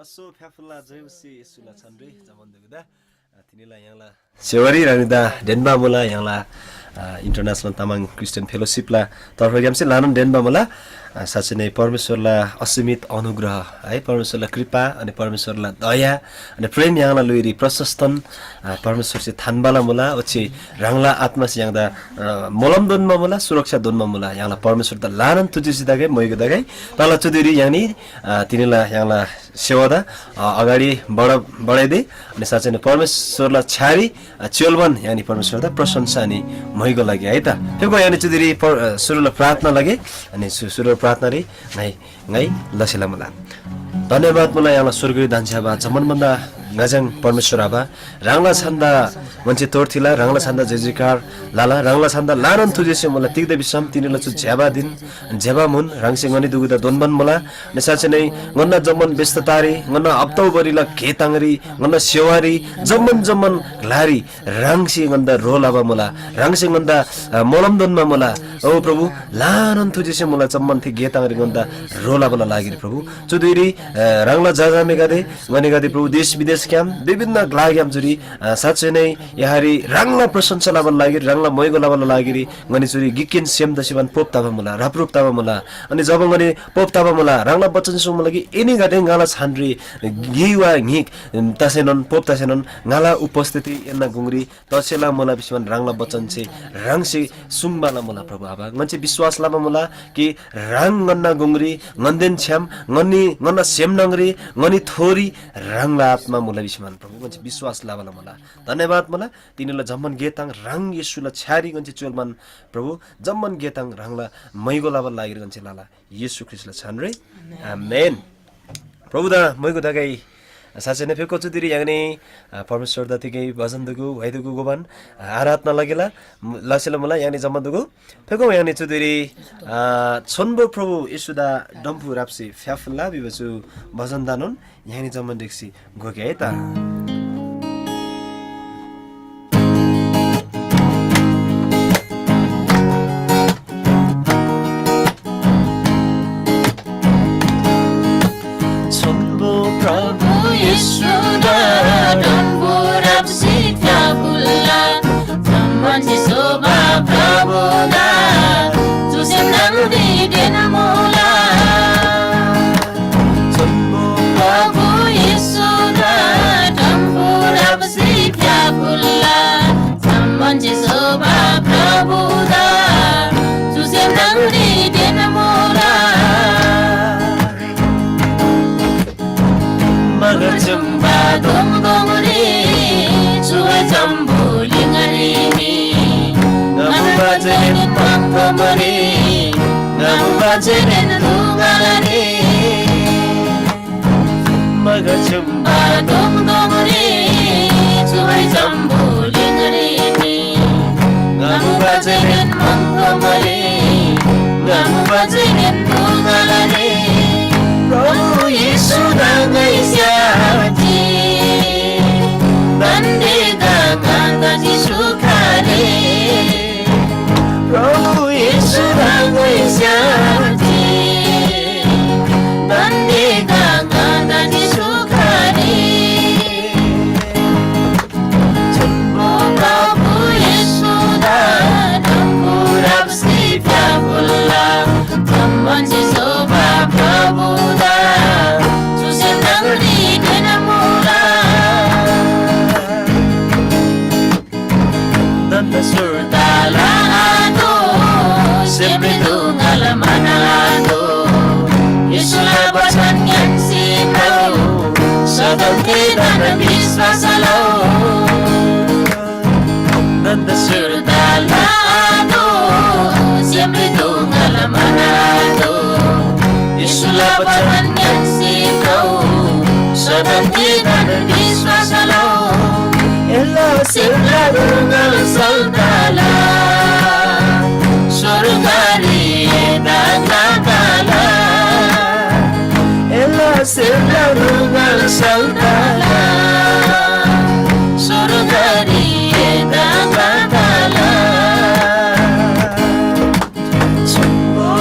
असो फ्याफुल्ला जयसी सुला छन्रे जमन्दुदा तिनीलाई यहाँला सेवरी रानीदा डेनबा मुला यहाँला इन्टरनेसनल तामाङ क्रिस्चियन फेलोशिपला तर्फ ग्यामसे लानन डेनबा मुला साँच्चै नै परमेश्वरलाई असीमित अनुग्रह है परमेश्वरलाई कृपा अनि परमेश्वरलाई दया अनि प्रेम यहाँला लुइरी प्रशस्तन परमेश्वर चाहिँ थानबाला मुला ओछि राङला आत्मा चाहिँ यहाँदा मोलम दोनमा मुला सुरक्षा दोनमा मुला यहाँला परमेश्वर त लानन तुजिसिदागे मइगो दागे तल चुदिरी यानी तिनीलाई यहाँला सेवादा अगाडि बढाइदे अनि साँच्चै नै परमेश्वरलाई छारी चेलवन यानी परमेश्वर दा प्रशंसा अनि मइगो लागि है त फेको यानी चुदिरी सुरुला प्रार्थना लगे अनि सुरु प्रार्थना रे ngai lasila mula धन्यवाद मलाई यहाँलाई स्वर्गीय दान्छाबा जमनबन्दा गजङ परमेश्वर आबा राङला छन्दा मन्छे तोर्थिला राङला छन्दा जयजयकार लाला राङला छन्दा लानन तुजेसे मलाई तिग्दै बिसम तिनीला छु झ्याबा दिन झ्याबा मुन राङसिङ अनि दुगुदा दोनबन मला नेसाचे नै गन्ना जमन व्यस्ततारी गन्ना अप्तौ बरिला खेताङरी गन्ना सेवारी जमन लारी राङसिङ गन्दा रोलाबा मला राङसिङ गन्दा मोलम दोनमा मला ओ प्रभु लानन तुजेसे मलाई जमन थि गेताङरी गन्दा रोलाबला लागि प्रभु चुदिरी राङला जाजामे गदे गनेगादे प्रभु देश विदेश क्याम विभिन्न ग्लाग्याम जुरी साँच्चै नै यहाँरी राङला प्रशंसा लाबल लागि राङला मयगो लाबल लागि गने जुरी गिकिन सेम दसिबान पोप ताबा मुला राप्रुप ताबा मुला अनि जब गने पोप ताबा मुला राङला बच्चन सुम लागि एनी गाडे गाला छानरी गिवा घिक तासेनन पोप तासेनन गाला उपस्थिति एन्ना गुंगरी तसेला मुला बिसमान राङला बच्चन छे राङसे सुमबाला मुला प्रभु आबा गन्छे विश्वास लाबा मुला कि राङ गन्ना गुंगरी गन्देन छ्याम गन्ना सेम नंगरी गनी थोरी राङला आत्मा मुला बिसमान प्रभु गन्छ विश्वास लाबला मुला धन्यवाद मुला तिनीला जम्मन गेताङ राङ येशुला छ्यारी गन्छ चोलमान प्रभु जम्मन गेताङ राङला मैगो लाबल लागि गन्छ लाला येशू ख्रीष्टले छन् रे आमेन प्रभु दा मैगो दगाई साँच्चै नै फेको चुदिरी यानी परमेश्वर दतिकै भजन दुगु भइदुगु गोबन आराधना लगेला लसेला मुला यानी जम्मन दुगु फेको यानी चुदिरी छन्बो प्रभु येशुदा डम्फु राप्सी फ्याफुल्ला बिबसु भजन दानुन यानी जम्मन देखसी गोके है त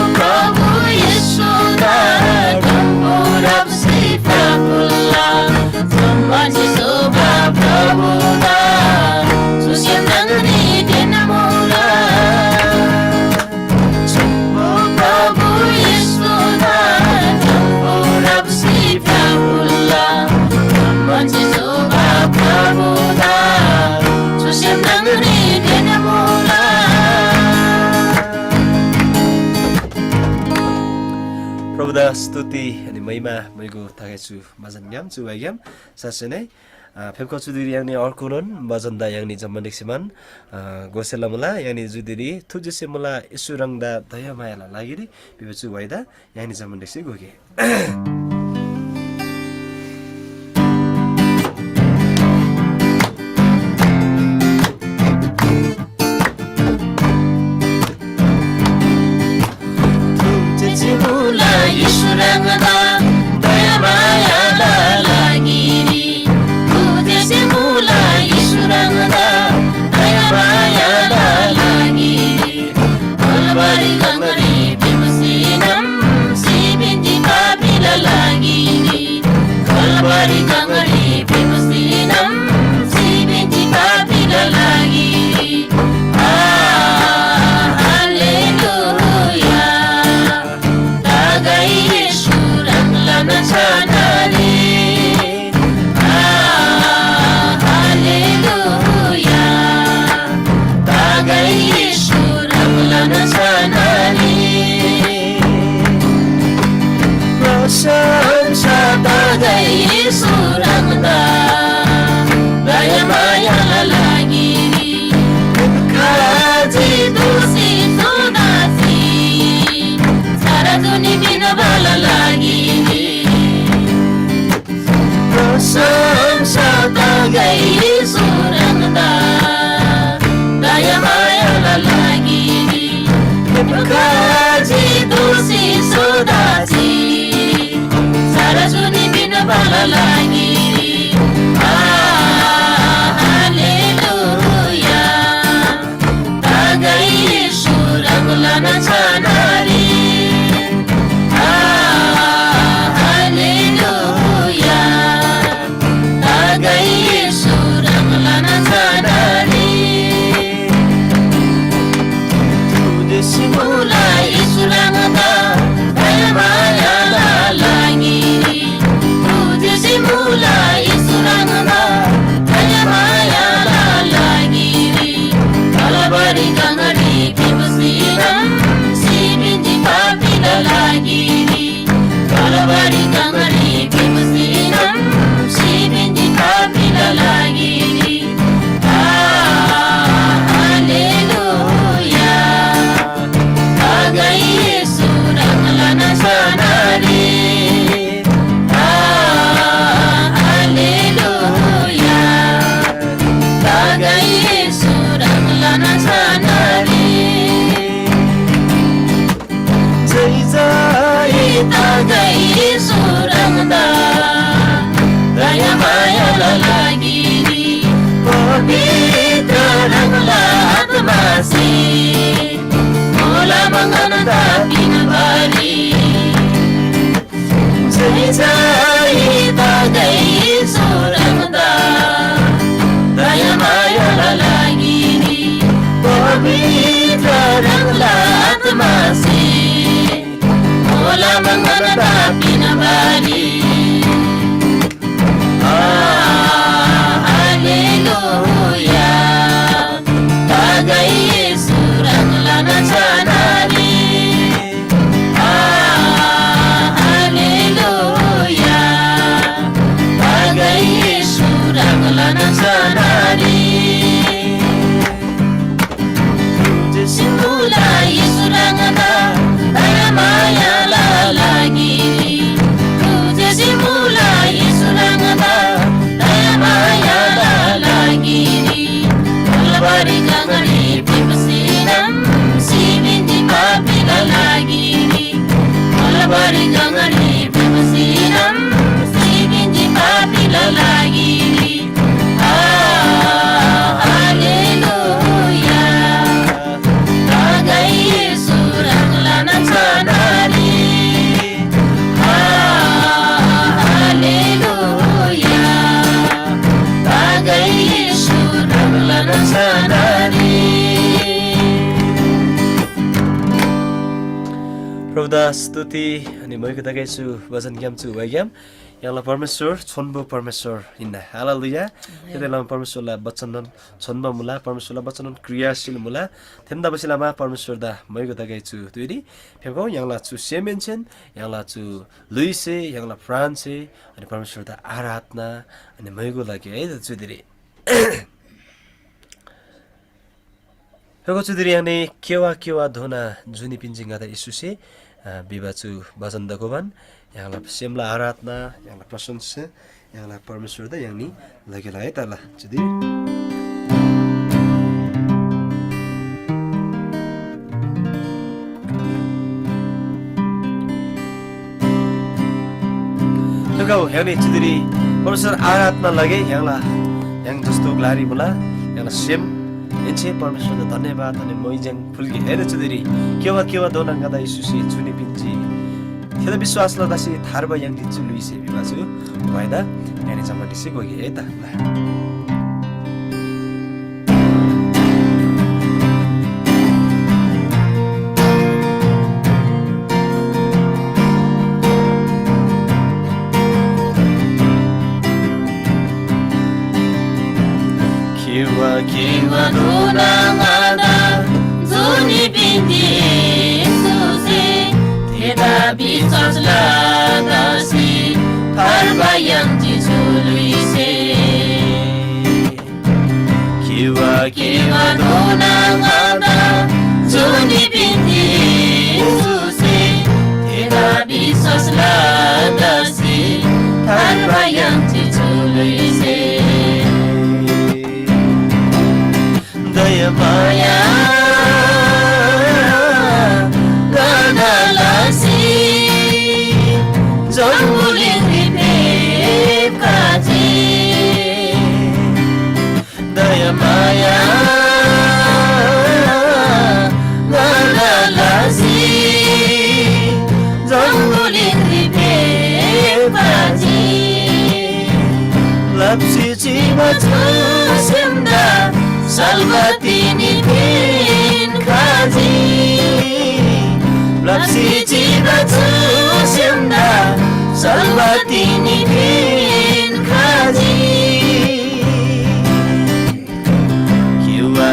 Prabhu Yesu da Prabhu Rab Sifra Pula स्तुति अनि महिमा मैगो थागेछु भजन ग्याम छु वाग्याम सासे नै फेमको जुदिरी यानी अर्कुनन भजन दा यानी जम्मनिक सिमान गोसेला मुला यानी जुदिरी थुजेसे मुला यसु रंगदा दया मायाला लागिरी बिबेछु वाइदा यानी जम्मनिक सि गोगे प्रभुदा स्तुति अनि मैले गाइछु भजन ग्याम छु वाग्याम यहाँलाई परमेश्वर छोन्बो परमेश्वर हिँड्दा हालेलुया त्यतिबेला परमेश्वरलाई वचन छोन्ब मुला परमेश्वरलाई वचन क्रियाशील मुला थेन्दा बसिलामा परमेश्वर दा मैगो दा गाइछु तुइरी फेगो यहाँला छु सेमेन्छेन यहाँला छु लुइसे यहाँला फ्रान्से अनि परमेश्वर दा आराधना अनि मैगो लागि है जुदिरी फेगो जुदिरी याने केवा धोना जुनी पिन्जिङ दा इसुसे बिबाचु भजन दगोबान यहाँलाई सेमला आराधना यहाँलाई प्रशंसा यहाँलाई परमेश्वर दा यहाँनी लगेला है तला जुदिरी यहाँले जुदिरी परमेश्वर आराधना लगे यहाँलाई यहाँ जस्तो ग्लारी मुला यहाँलाई सेम एन्छे परमेश्वर धन्यवाद अनि मैज्याङ फुल्की हेर जुदिरी केवा दोनाङ्गा दा इसुसे जुनी पिन्जी खेदा विश्वासला दासी थार्बा yang दिन्छु लुइसे बिबाजु भएदा यानी जम्मा दिसे गयो है त Kiwa tunangada zuni binti suse Teta bisasla dasi Harba yang jijuluise Kiwa tunangada zuni binti suse Teta bisasla dasi Harba yang jijuluise Maya Ganalasi Zongulin Ripip Kaji Daya Maya Ganalasi Zongulin Ripip Kaji Lapsi Jiwa Tusimda Salvatini pin kaji Lapsi jiwa tusimda Salvatini pin kaji Kiwa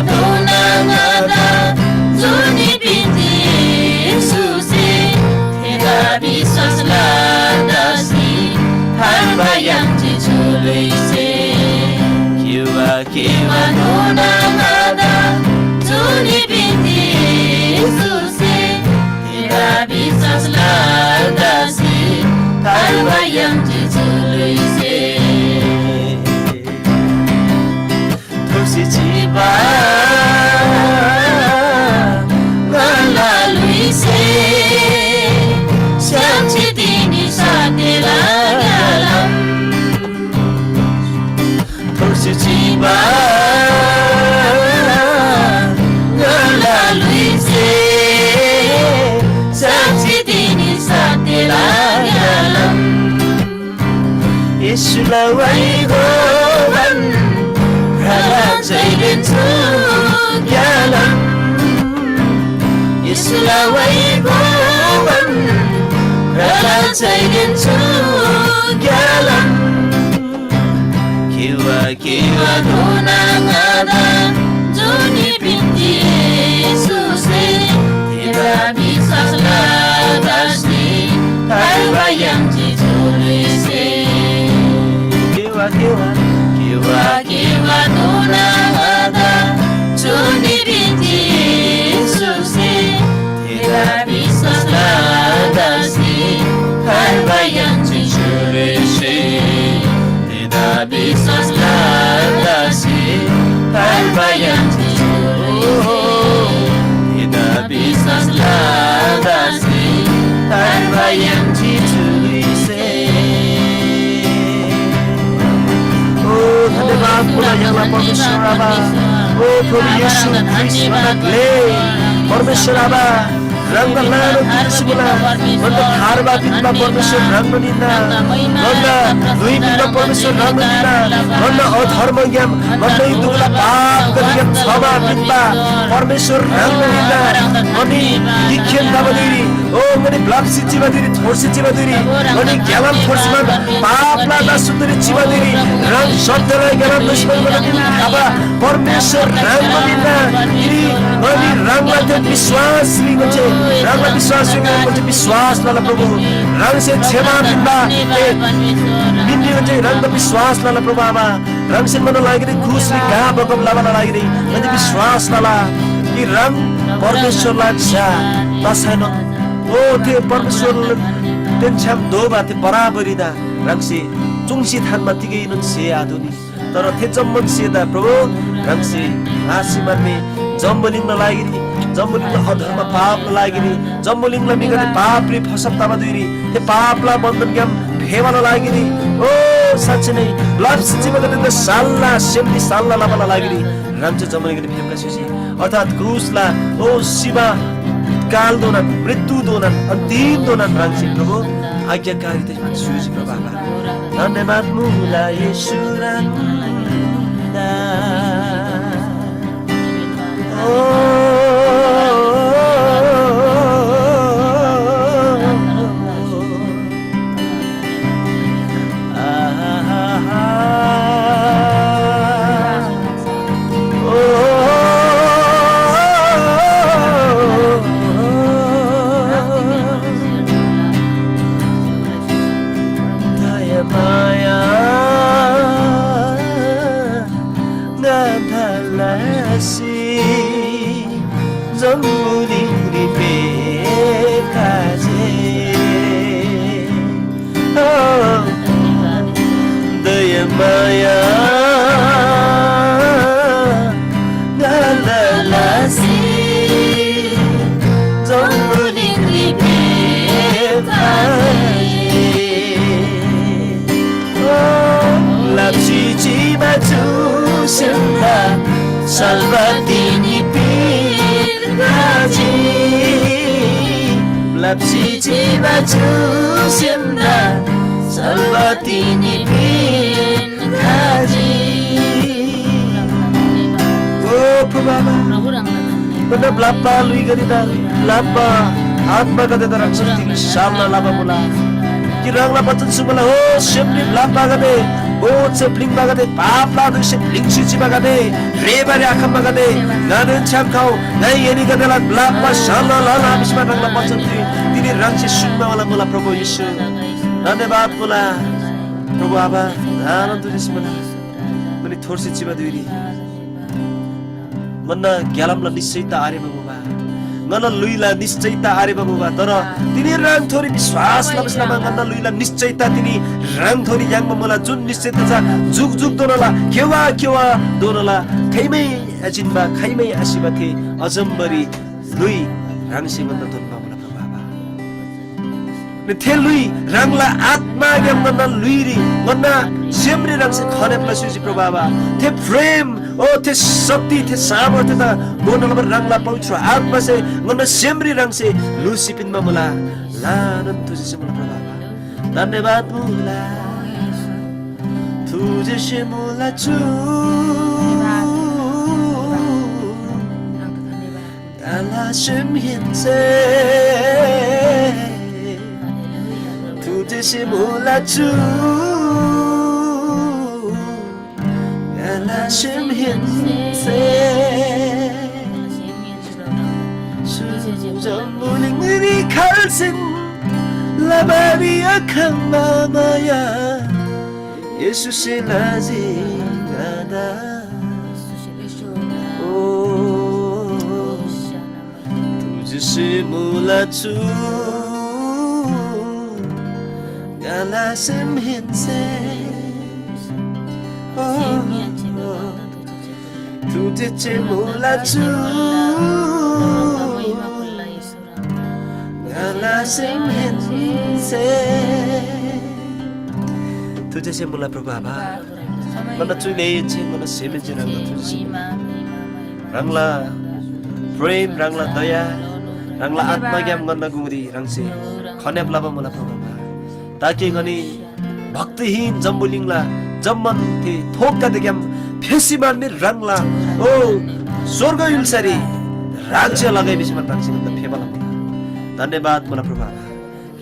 tunangada Zuni binti susi Teta bisasla dasi Harba yang jijuluise Kiwa tunangada Zuni binti suse Teta bisasla dasi Harba yang jijuluise Tusi jiba Ngalaluise Siamci dini satela galam Jiwa Ngalaluise Saksi dini satela galam Isula waigoban Rala jailin tu galam Isula waigoban Rala jailin tu galam Kiwa tunangada Zuni binti suse Teta bisasla dasi Harba yang jijuluise Kiwa tunangada Zuni binti suse Teta bisasla dasi Harba yang jijuluise Bisasla dasi Harba yang jijuluise Teta bisasla dasi Harba yang jijuluise Oh धन्यवाद पुरा यहाँलाई परमेश्वर आबा ओ प्रभु येशू ख्रीष्टले परमेश्वर आबा रंग लानो दिसुला मन्द थारबा दिनमा परमेश्वर रंग निन्दा मन्द दुई दिनमा परमेश्वर रंग निन्दा मन्द अधर्म ज्ञान मन्द दुला पाप गरियम छबा timba परमेश्वर rang linda oni dikhen dabadiri o mani blab si chibadiri thorsi chibadiri oni galam thorsman paapla da sundari chibadiri rang shabdalai galam dushman bani aba परमेश्वर rang linda ini oni rang la te vishwas lingoche rang la vishwas lingoche vishwas lala prabhu rang se क्षमा दिँदा निन्ने गरे रंग विश्वास लाला प्रभु आमा रंग से मन लागिरे खुशी गा बकम लावा लागिरे अनि विश्वास लाला कि रंग परमेश्वर लाग्छा तसैन ओ ते परमेश्वर तेन छम दो बाते बराबरी दा रंग से चुंगसी थान मतिगे नुन से आधुनी तर थे जम्मन से दा प्रभु रंग से आसीमान में जम्बलिङ लागिरे जम्बलिङ अधर्म पाप लागिरे जम्बलिङ मिगने पापले फसप्तामा दुइरी ते पापला बन्धन ग्याम फेवाला लागिरे ओ साच्चै नै लप्स जीवनले त साल्ला सेमनी साल्ला लाबला लागिरे रामचे जम्बलिङले फेमका सुसी अर्थात क्रुसला ओ शिवा काल दोनन मृत्यु दोनन अन्तिम दोनन रामचे प्रभु आज्ञाकारी त सुसी प्रभु बाबा धन्यवाद मुला येशू रामदा ओ Salvatini per gaji Lapsi jiwa jusimna Salvatini per gaji Oh Prabhu Benda belapa lui garida Belapa Atma kata darang sakti Samla lapa mula Kirangla batan sumala Oh Shemli belapa kata Oh sepling bagade paapla du sepling chichi bagade rebare akham bagade nanen cham khau nai yeni gadela blapa shala lala bisma rangla pachanti tini rangse sunma wala mula prabhu yesu धन्यवाद mula prabhu aba anand dismana mani thorsi chiba duiri manna gyalamla nischaita are babuba ngana luila निश्चयता आरे बाबुबा तर तिनी रंग थोरी विश्वास लबसला गन्ना लुइला निश्चयता तिनी रंग थोरी याङमा मला जुन निश्चयता छ जुग जुग दोनला केवा दोनला खैमै अजिनबा खैमै आशिबाथे अजम्बरी लुइ रंगसी गन्ना दोनमा मला बाबा ने थे लुइ रंगला आत्मा ग्याम गन्ना लुइरी गन्ना सेमरी रंगसे खनेपला सुजी प्रभावा थे प्रेम ओ थे शक्ति थे सामर्थ्य त गोनलबर रंगला पवित्र आत्मा से गन्ना सेमरी रंग से लुसिपिन मला लानन तुझे से मला प्रभावा धन्यवाद मुला तुझे से मुला छु ताला सेमहिन से तुझे से मुला छु Shimhin se Jamuling ni kalsin labari akan mamaya Jesus ilazi nada Oh tujhse mula chu Gala shimhin se तुझे मुला छु गला सिमहिन से तुझे से मुला प्रभु आबा मन चुले छि मन सेमे छि रंग तुझे रंगला प्रेम रंगला दया रंगला आत्मा ज्ञान गन्न गुंगरी रंगसे खनेप लाबा मुला प्रभु आबा ताकि गनी भक्तिहीन जम्बुलिङला जम्मन थे थोका देख्याम फेसी मार्ने रंगला ओ स्वर्ग युल्सरी राज्य लगाइबिसमा राङ्सिङ फेबला धन्यवाद मला प्रभु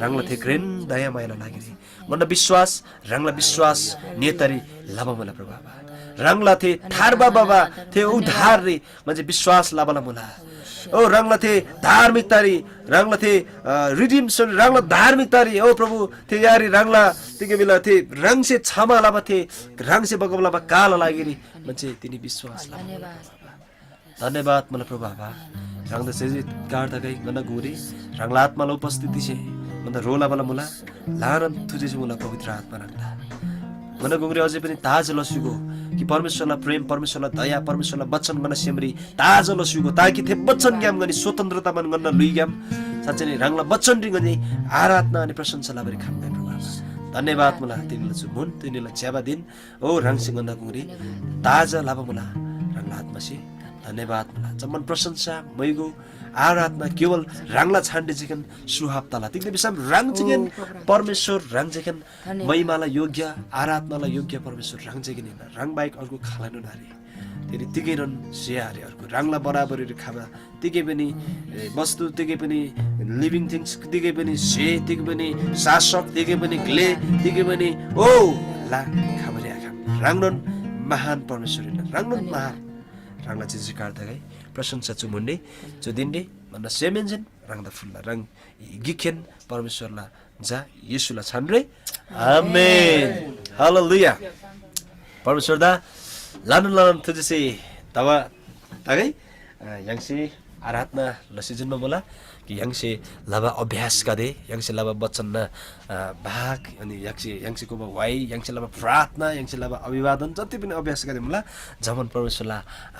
राङ्ला थे ग्रेन दया माया लागिरी मन विश्वास राङ्ला विश्वास नेतरी लाभ मला प्रभु राङ्ला थे थारबा बाबा थे उद्धार रे म्हणजे विश्वास लाभला मुला ओ राङ्ला थे धार्मिकता रे राङ्ला थे रिडिम्सन राङ्ला धार्मिकता रे ओ प्रभु थे यारी राङ्ला तिके बेला थे रङसे क्षमा लाभ थे रङसे बगबला बा काल लागिरी म्हणजे तिनी विश्वास लाभ धन्यवाद मला प्रभु राङ्दा सेजी गाड्दा गई गना गुरी राङ्ला आत्माला उपस्थिति छे भन्दा रोला वाला मुला लारन तुझे मुला पवित्र आत्मा राङ्ला गना गुरी अझै पनि ताज लसुगो कि परमेश्वरलाई प्रेम परमेश्वरलाई दया परमेश्वरलाई वचन गर्न सेमरी ताज लसुगो ताकि थे वचन ज्ञान गनी स्वतन्त्रता मन गर्न लुइ ज्ञान साँच्चै नै राङ्ला वचन रिगनी आराधना अनि प्रशंसा लाबरी खाम्दै प्रभु धन्यवाद मुला तिनीलाई छु मुन तिनीलाई च्याबा दिन ओ राङसिङ गना गुरी ताज लाभ मुला राङ्ला आत्मासी धन्यवाद मला जम्मन प्रशंसा मैगो आराधना केवल राङ्ला छान्डे जिकन सुहाप्ताला तिग्ने बिसम राङ जिकन परमेश्वर राङ जिकन महिमालाई योग्य आराधनालाई योग्य परमेश्वर राङ जिकन राङ बाहेक अर्को खालानु नारी तिनी तिकै रन सियारे अर्को राङला बराबरी खाबा तिकै पनि वस्तु तिकै पनि लिभिङ थिङ्स तिकै पनि से तिकै पनि शासक तिकै पनि ग्ले तिकै पनि ओ ला खाबरे आखा राङन महान परमेश्वर राङन महान राङ्ला चिजी काट्दा गई प्रशंसा चुमुन्ने जो दिन्डे भन्दा सेमेन्जेन राङ्दा फुल्ला राङ गिखेन परमेश्वरला जा येशूला छान्रे आमेन हालेलुया परमेश्वर दा लान तुझसे तवा तागै यांसे आराधना लसिजनमा बोला कि यांसे लबा अभ्यास गरे यांसे लबा वचन भाग अनि यांसे को वाइ यांसे लबा प्रार्थना यांसे लबा अभिवादन जति पनि अभ्यास गरे मलाई जमन परमेश्वरला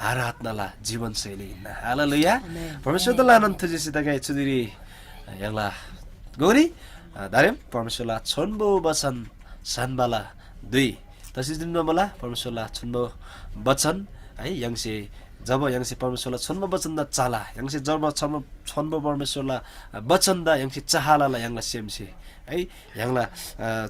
आराधनाला जीवन शैली हालेलुया परमेश्वर त लानन्थ जेसी तगाइ छुदिरी यांला गौरी दारेम परमेश्वरला छन्बो वचन सानबाला 2 तसै दिनमा मलाई परमेश्वरला छन्बो वचन है यांसे जब यांसे परमेश्वरला छन्म वचन दा चाला यांसे जब छन्म परमेश्वरला वचन दा यांसे चाहलाला यांला सेमसे है यांला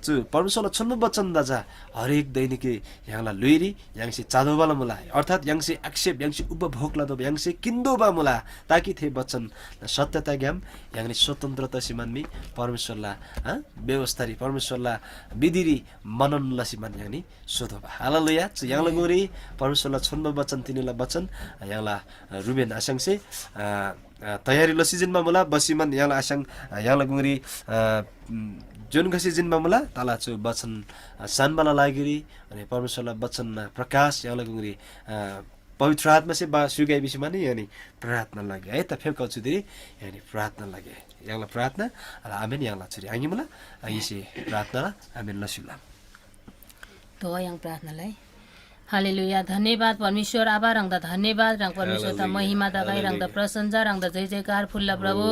चु परमेश्वरला छन्म वचन दा जा हरेक दैनिकी यांला लुइरी यांसे चादोबाला मुला अर्थात यांसे एक्सेप्ट यांसे उपभोगला दो यांसे किन्दोबा मुला ताकि थे वचन सत्यता ज्ञान यांले स्वतन्त्रता सिमानमी परमेश्वरला व्यवस्थारी परमेश्वरला विधिरी मनन लसिमान यानी सोधोबा हालेलुया यांला गोरी परमेश्वरला छन्म वचन तिनीला वचन यांला रुबेन आशंसे तयारी लसिजनमा मुला बसिमन यांला आशंग यांला गुरी जुन गसी जिनमा मुला ताला छु वचन सानबाला लागिरी अनि परमेश्वरला वचन प्रकाश यांला गुरी पवित्र आत्मा से बा सुगाइ बिसमा नि यानी प्रार्थना लागे है त फेक छुदिरी यानी प्रार्थना लागे यांला प्रार्थना आमेन यांला छुरी आङि मुला आइसे प्रार्थना आमेन लसिला तो yang प्रार्थनालाई हालेलुया धन्यवाद परमेश्वर आभार राङ्दा धन्यवाद राङ परमेश्वर ता महिमा दगाई राङ्दा प्रशंसा राङ्दा जय जयकार फुल्ला प्रभु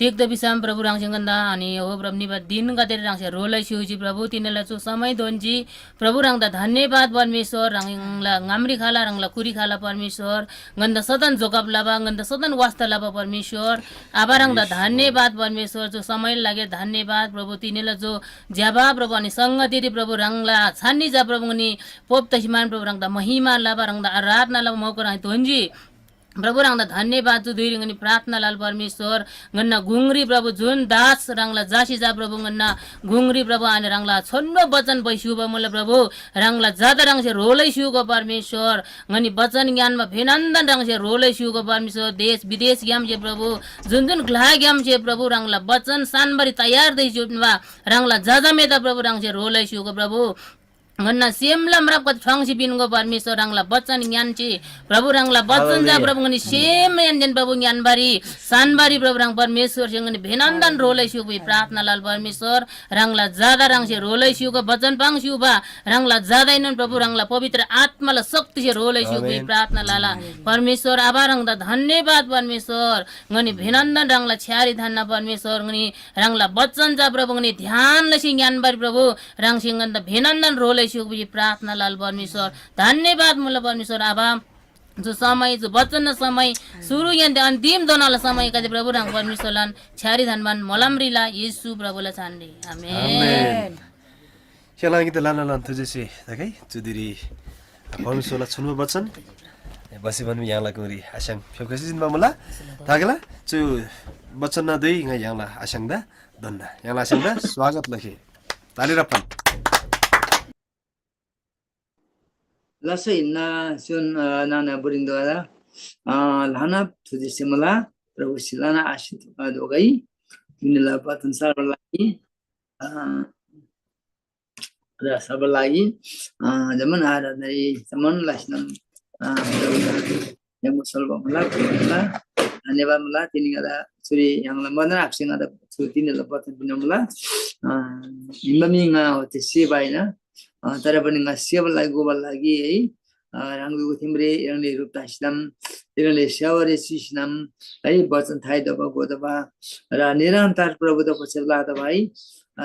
तेक्द बिसाम प्रभु राङसिंगन्दा अनि हो प्रभु निबा दिन गतेर राङसे रोलै सिउजी प्रभु तिनेला छु समय दोन्जी प्रभु राङ्दा धन्यवाद परमेश्वर राङला गामरी खाला राङला कुरी खाला परमेश्वर गन्दा सदन जोकप लाबा गन्दा सदन वास्ता लाबा परमेश्वर आभार राङ्दा धन्यवाद परमेश्वर जो समय लागे धन्यवाद प्रभु तिनेला जो ज्याबा प्रभु अनि संगति प्रभु राङला छान्नी जा प्रभु अनि पोप तहिमान प्रभु राङ्दा महिमा लाबा राङ्दा आराधना लाबा मौका राइ तोन्जी प्रभु राङ्दा धन्यवाद जो दुई रिङनी प्रार्थना लाल परमेश्वर गन्ना गुंगरी प्रभु जुन दास राङला जासी जा प्रभु गन्ना गुंगरी प्रभु आने राङला छन्नो वचन बैसु बमले प्रभु राङला जादा राङसे रोलै सुको परमेश्वर गनी वचन ज्ञानमा फेनन्दन राङसे रोलै सुको परमेश्वर देश विदेश ज्ञान जे प्रभु जुन जुन ग्ला ज्ञान जे प्रभु राङला वचन सानबरी तयार दै जुनवा राङला जादा मेदा प्रभु राङसे रोलै सुको प्रभु गन्ना सेमला मरप ठंगसी बिनको परमेश्वर राङला वचन ज्ञान छि प्रभु राङला वचन जा प्रभु गनी सेम जन प्रभु ज्ञान बारी सानबारी प्रभु राङ परमेश्वर सँग भेनन्दन रोलै सुको प्रार्थना लाल परमेश्वर राङला जादा राङसे रोलै सुको वचन पाङ सुबा राङला जादैनन प्रभु राङला पवित्र आत्माला शक्ति से रोलै सुको प्रार्थना लाला परमेश्वर आभार राङदा धन्यवाद परमेश्वर गनी भेनन्दन राङला छ्यारी धन्ना परमेश्वर गनी राङला वचन जा प्रभु गनी ध्यान लसी ज्ञान बारी प्रभु राङ सिंगन्द भेनन्दन रोलै प्रार्थना लाल परमेश्वर धन्यवाद मूल परमेश्वर आभा जो समय जो वचन समय सुरु यन्ते अन्तिम दोनाला समय का प्रभु राङ परमेश्वरलान छ्यारी धनमान मलमरीला येशू प्रभुला छान्ने आमेन चला गीत लान लान तुझे से देखाइ चुदिरी परमेश्वरला छुनु वचन बसे भन्नु यहाँलाई कुरी आशाङ फेकसी जिन बमला थागला चु बच्चन न दुई nga यहाँला आशाङ दा दन्ना यहाँला आशाङ दा स्वागत लखे ताली रप्पन लसो हिन्ना सुन नाना बुरिन्दवाला लाना थुदि सिमला प्रभु सिलाना आशित दोगै तिनीला पतन सर्वलाई र सबलाई जमन आराधना जमन लास्नम yang musolba mula धन्यवाद मला तिनी गदा सुरी यहाँला मदन आक्सिङ अदा तिनी लपत पुन मला हिममिङा होते सेबाइना तर पनि nga सेबलाई गोबल लागि है राङगु तिम्रे यङले रूप तासिदम तिनीले स्यावरे सिसनम है वचन थाइ दब गोदबा र निरन्तर प्रभु द पछला द भाइ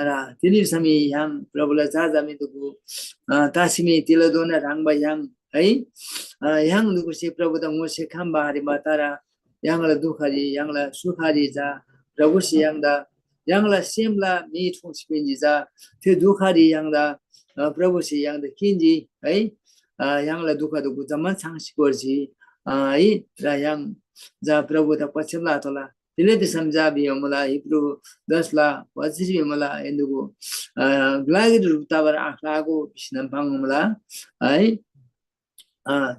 र तिनी समी yang प्रभुले जाजामी दुगु तासिमी तिलो दोन राङबा yang है yang दुगु से प्रभु द मोसे खाम बारी मातारा yang la dukhari yang la sukhari za प्रभु से yang da yang la semla mi thong spinji za the dukhari yang da प्रभु से yang da kinji है yang la dukha दुगु जमन सांसी गर्छि है र yang जा प्रभु द पछला तला तिले त समझा भी मला हिब्रू 10 ला वजिरि मला एन्दुगु ग्लागि रुताबर आखलागु बिसनम पाङ मला है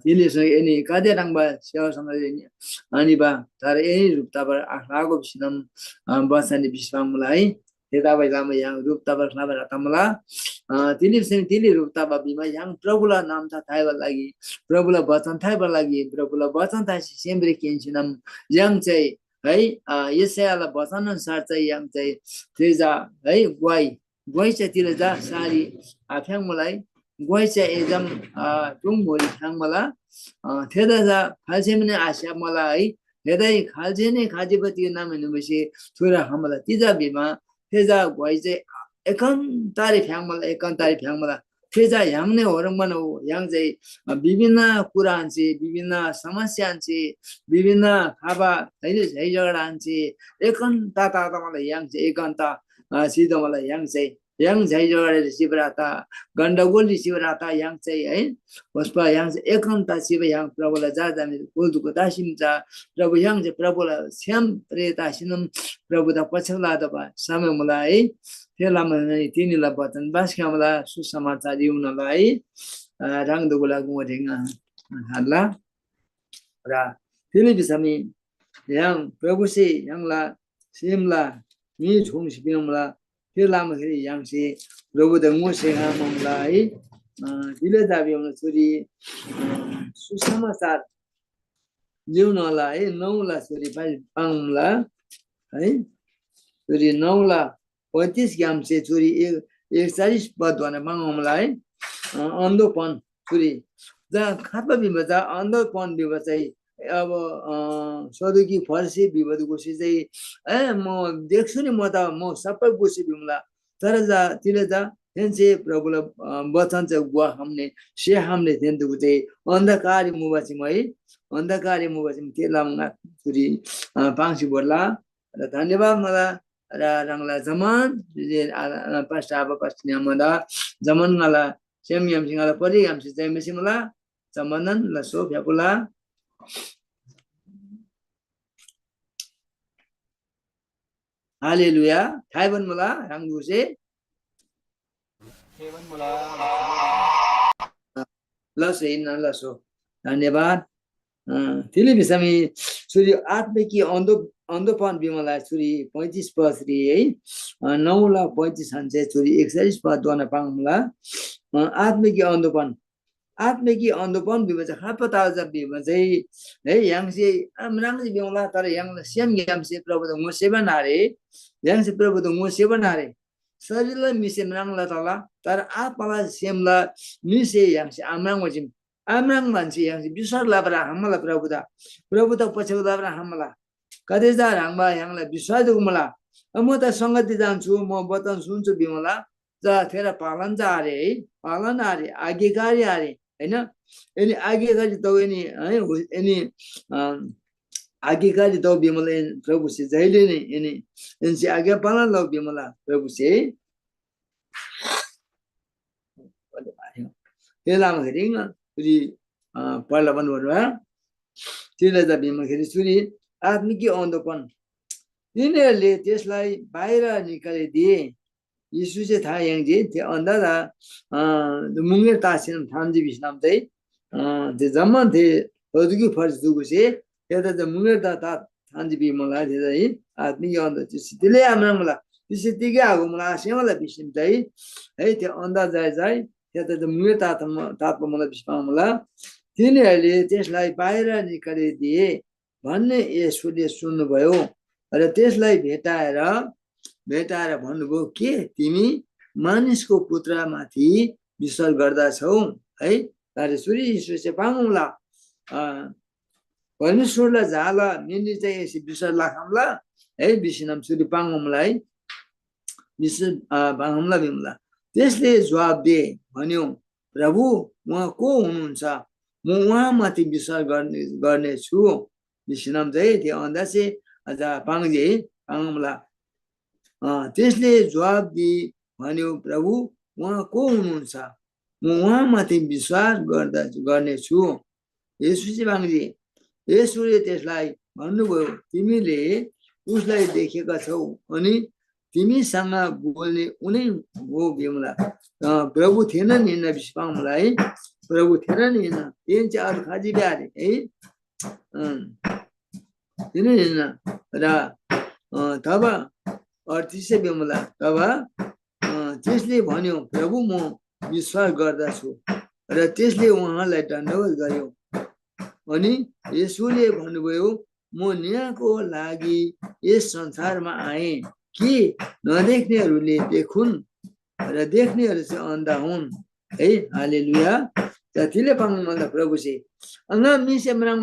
तिले सो एनी कादे रंगबा सेवा समझे अनि बा तर एनी रुताबर आखलागु बिसनम बसनी बिसपाङ मला है तेदा बैलाम yang रुताबर खलाबर तमला तिले सो तिले रुताबा बिमा yang प्रभुला नाम था थाइबा लागि प्रभुला वचन थाइबा लागि प्रभुला वचन थाइ सेम्ब्रे केन्सिनम yang चाहिँ है यसैला वचन अनुसार चाहिँ yang चाहिँ तेजा है ग्वाई चाहिँ तिले जा सारी आफ्याङ मलाई ग्वाई चाहिँ एकदम टुङ भोरी थाङ मला तेदा जा खाल्से पनि आशा मला है हेदै खाल्से नै खाजेपति नाम हेर्नुपछि छोरा हमला तिजा बिमा तेजा ग्वाई चाहिँ एकान्तारी फ्याङ मला तेजा yang नै होरङ मन हो yang चाहिँ विभिन्न कुराहरुचे विभिन्न समस्याहरुचे विभिन्न खाबा हैन झै झगडाहरुचे एकान्ता ता मलाई yang चाहिँ एकान्ता सिधो मलाई yang चाहिँ yang झै झगडा शिवराता गण्डगोल शिवराता yang चाहिँ है वस्पा yang चाहिँ एकान्ता शिव yang प्रभुलाई जाजामे बोल्दुको दासिमचा प्रभु yang चाहिँ प्रभुलाई श्याम प्रेतासिनम प्रभु द पछला दबा समय मलाई तेलामा तिनीलाई वचन बास्कामला सुसमाचार दिउनलाई राङदुगुला गुमरेङा हल्ला र टेलिभिजनमी yang प्रभु से यङला सेमला नि छुङ सिपिमला तेलामा खेरि yang से प्रभु द मोसेगा ममलाई दिले दाबिउन छोरी सुसमाचार दिउनलाई नौला छोरी पाङला है छोरी नौला 35 ग्राम से चोरी 41 पद भने मांगमलाई अन्धोपन चोरी जा खापा बिमा जा अन्धोपन बिमा चाहिँ अब सदुकी फर्सी बिबदको चाहिँ म देख्छु नि म त म सबै बुझि बिमला तर जा तिले जा हेन्से प्रभुले वचन चाहिँ गुवा हमने से हमले देन्दुको चाहिँ अन्धकारी मुबाची मै अन्धकारी मुबाची तेलामा चोरी पांसी बोला र धन्यवाद मला रंगला Zaman पास्टाबा पास्टियामदा Zaman ngala sem yam singala pori yam si jai mesimala zamanan la so phapula haleluya thaiban mala rangdu se thaiban mala la so inna la so धन्यवाद तिले बिसमी सूर्य आत्मा की अन्धोपन बिमला छुरी 35 पद रे है 9 ला 35 हन्छ छुरी 41 पद दोना पाङला आत्मिकी अन्धोपन बिम चाहिँ खापता जब बिम चाहिँ है yang से amrang से बिमला तर yang सेम yang से प्रभु द मोसेबा नारे yang से प्रभु द मोसेबा नारे शरीरलाई मिसे मरङला तला तर आत्माला सेमला मिसे yang से amrang वजिम amrang मान्छे yang से विश्वास लाबरा हमला प्रभु द पछौ लाबरा हमला कतै जा राङबा यङलाई विश्वास दिगु मला म त संगति जान्छु म वचन सुन्छु बिमला जा तेरा पालन जा रे है पालन आरे आज्ञाकारी आरे हैन एनी आज्ञाकारी त है एनी आज्ञाकारी त बिमला प्रभु से जहिले नै एनी आज्ञा पालन ल बिमला प्रभु से तेलामा हेरिङ रि पहिला भन्नुभयो त्यसले त बिमाखेरि सुनि आत्मिकी अन्धोपन तिनीहरूले त्यसलाई बाहिर निकालिदिए यीशु चाहिँ थाहा यांजे त्यो अन्धला मुंगेर तासिन थाम्जी बिस्नाम चाहिँ त्यो जम्मा थिए हदुकी फर्ज दुगु चाहिँ त्यता त मुंगेर ता थाम्जी बि मलाई थियो चाहिँ आत्मिकी अन्ध त्यसले हाम्रो मलाई त्यसैतिकै आगो मलाई आसेमलाई बिस्निम चाहिँ है त्यो अन्ध जाय त्यता त मुंगेर तातको मलाई बिस्मा मलाई तिनीहरूले त्यसलाई बाहिर निकालिदिए भन्ने येशूले सुन्नुभयो र त्यसलाई भेटाएर भन्नुभयो के तिमी मानिसको पुत्रमाथि विश्वास गर्दछौ है तारे सूर्य यीशु चाहिँ पाउँला परमेश्वरलाई झाला मिली चाहिँ यसरी विश्वास लाखमला है विश्वनाम सूर्य पाउँलाई विश्वास पाउँला बिमला त्यसले जवाब दिए भन्यो प्रभु उहाँ को हुनुहुन्छ म उहाँमाथि विश्वास गर्नेछु विश्वनाम चाहिँ त्यो अन्दा चाहिँ अझ पाङ्जे पाङ्ला त्यसले जवाब दिए भन्यो प्रभु उहाँ को हुनुहुन्छ म उहाँमाथि विश्वास गर्नेछु येशूले पाङ्जे येशूले त्यसलाई भन्नुभयो तिमीले उसलाई देखेका छौ अनि तिमीसँग बोल्ने उनै हो बिमला प्रभु थिएन नि विश्वासलाई प्रभु थिएन नि तीन चार खाजी ब्यारे है र तब 38 बिमला तब त्यसले भन्यो प्रभु म विश्वास गर्दछु र त्यसले उहाँलाई दण्डवत गर्यो अनि येशूले भन्नुभयो म न्यायको लागि यस संसारमा आए कि नदेख्नेहरूले देखुन् र देख्नेहरू चाहिँ अन्धा हुन् है हालेलुया त्यसले पाउनु प्रभु चाहिँ अंगा मिसे मराङ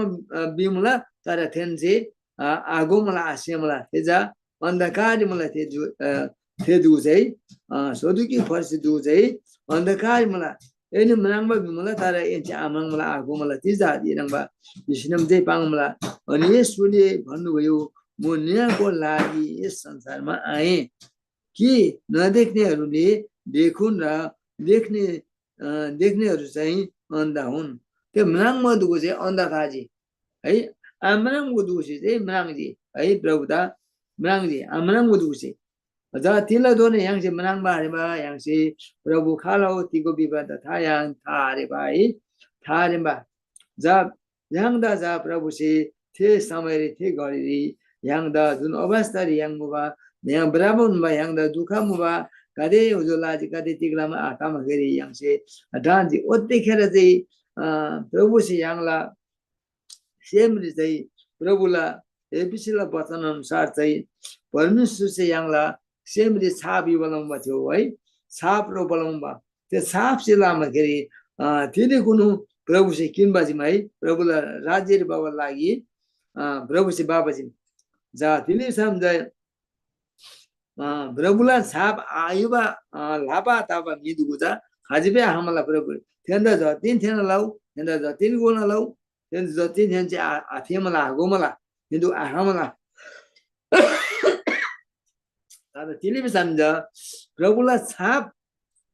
बिमला तर थेन चाहिँ आगो मलाई आसे मलाई तेजा अन्धकार मलाई थेदु चाहिँ सोधुकी फर्सी दु चाहिँ अन्धकार मलाई एनी मराङमा बिमला तर ए चाहिँ आमाङ मलाई आगो मलाई तिजा दिरङबा विष्णुम चाहिँ पाङ मलाई अनि येशूले भन्नुभयो म न्यायको लागि यस संसारमा आए कि नदेख्नेहरूले देखुन् र देख्नेहरू चाहिँ अन्धा हुन् त्यो मराङमा दुगो चाहिँ अन्धकारजी है आमराङको दुगुसी चाहिँ मराङजी है प्रभुता मराङजी आमराङको दुगुसी जा तिला दोने yang से मराङ बारे बा yang से प्रभु खालो तिको विवाद था yang थारे भाइ थारे बा जा yang दा जा प्रभु से थे समय रे थे गरी yang दा जुन अवस्था रे yang मुबा yang बराबर मुबा yang दा दुखा मुबा कदे उजला जी कदे तिगलामा आतामा गरी yang से डान्जी ओते खेर चाहिँ प्रभु से yang ला सेमरी चाहिँ प्रभुला एपिसीला वचन अनुसार चाहिँ परमेश्वर से yang ला सेमरी छाप बनाउनु थियो है छाप रो बनाउनु त्यो छाप से लामखेरि तिनी कुनु प्रभु से किनबाजीमा है प्रभुलाई राज्य रे बाबा लागि प्रभु से बाबाजी जा तिनी सम्झाय प्रभुला छाप आयुबा लापा तापा मिदुगुजा खाजिबे हमला प्रभु थेन्दा ज तीन थेन लाउ थेन्दा ज तीन गुना लाउ थेन ज तीन थेन चाहिँ आथेमला गोमला हिन्दू आहामला तर तिले पनि सम्झ प्रभुलाई छाप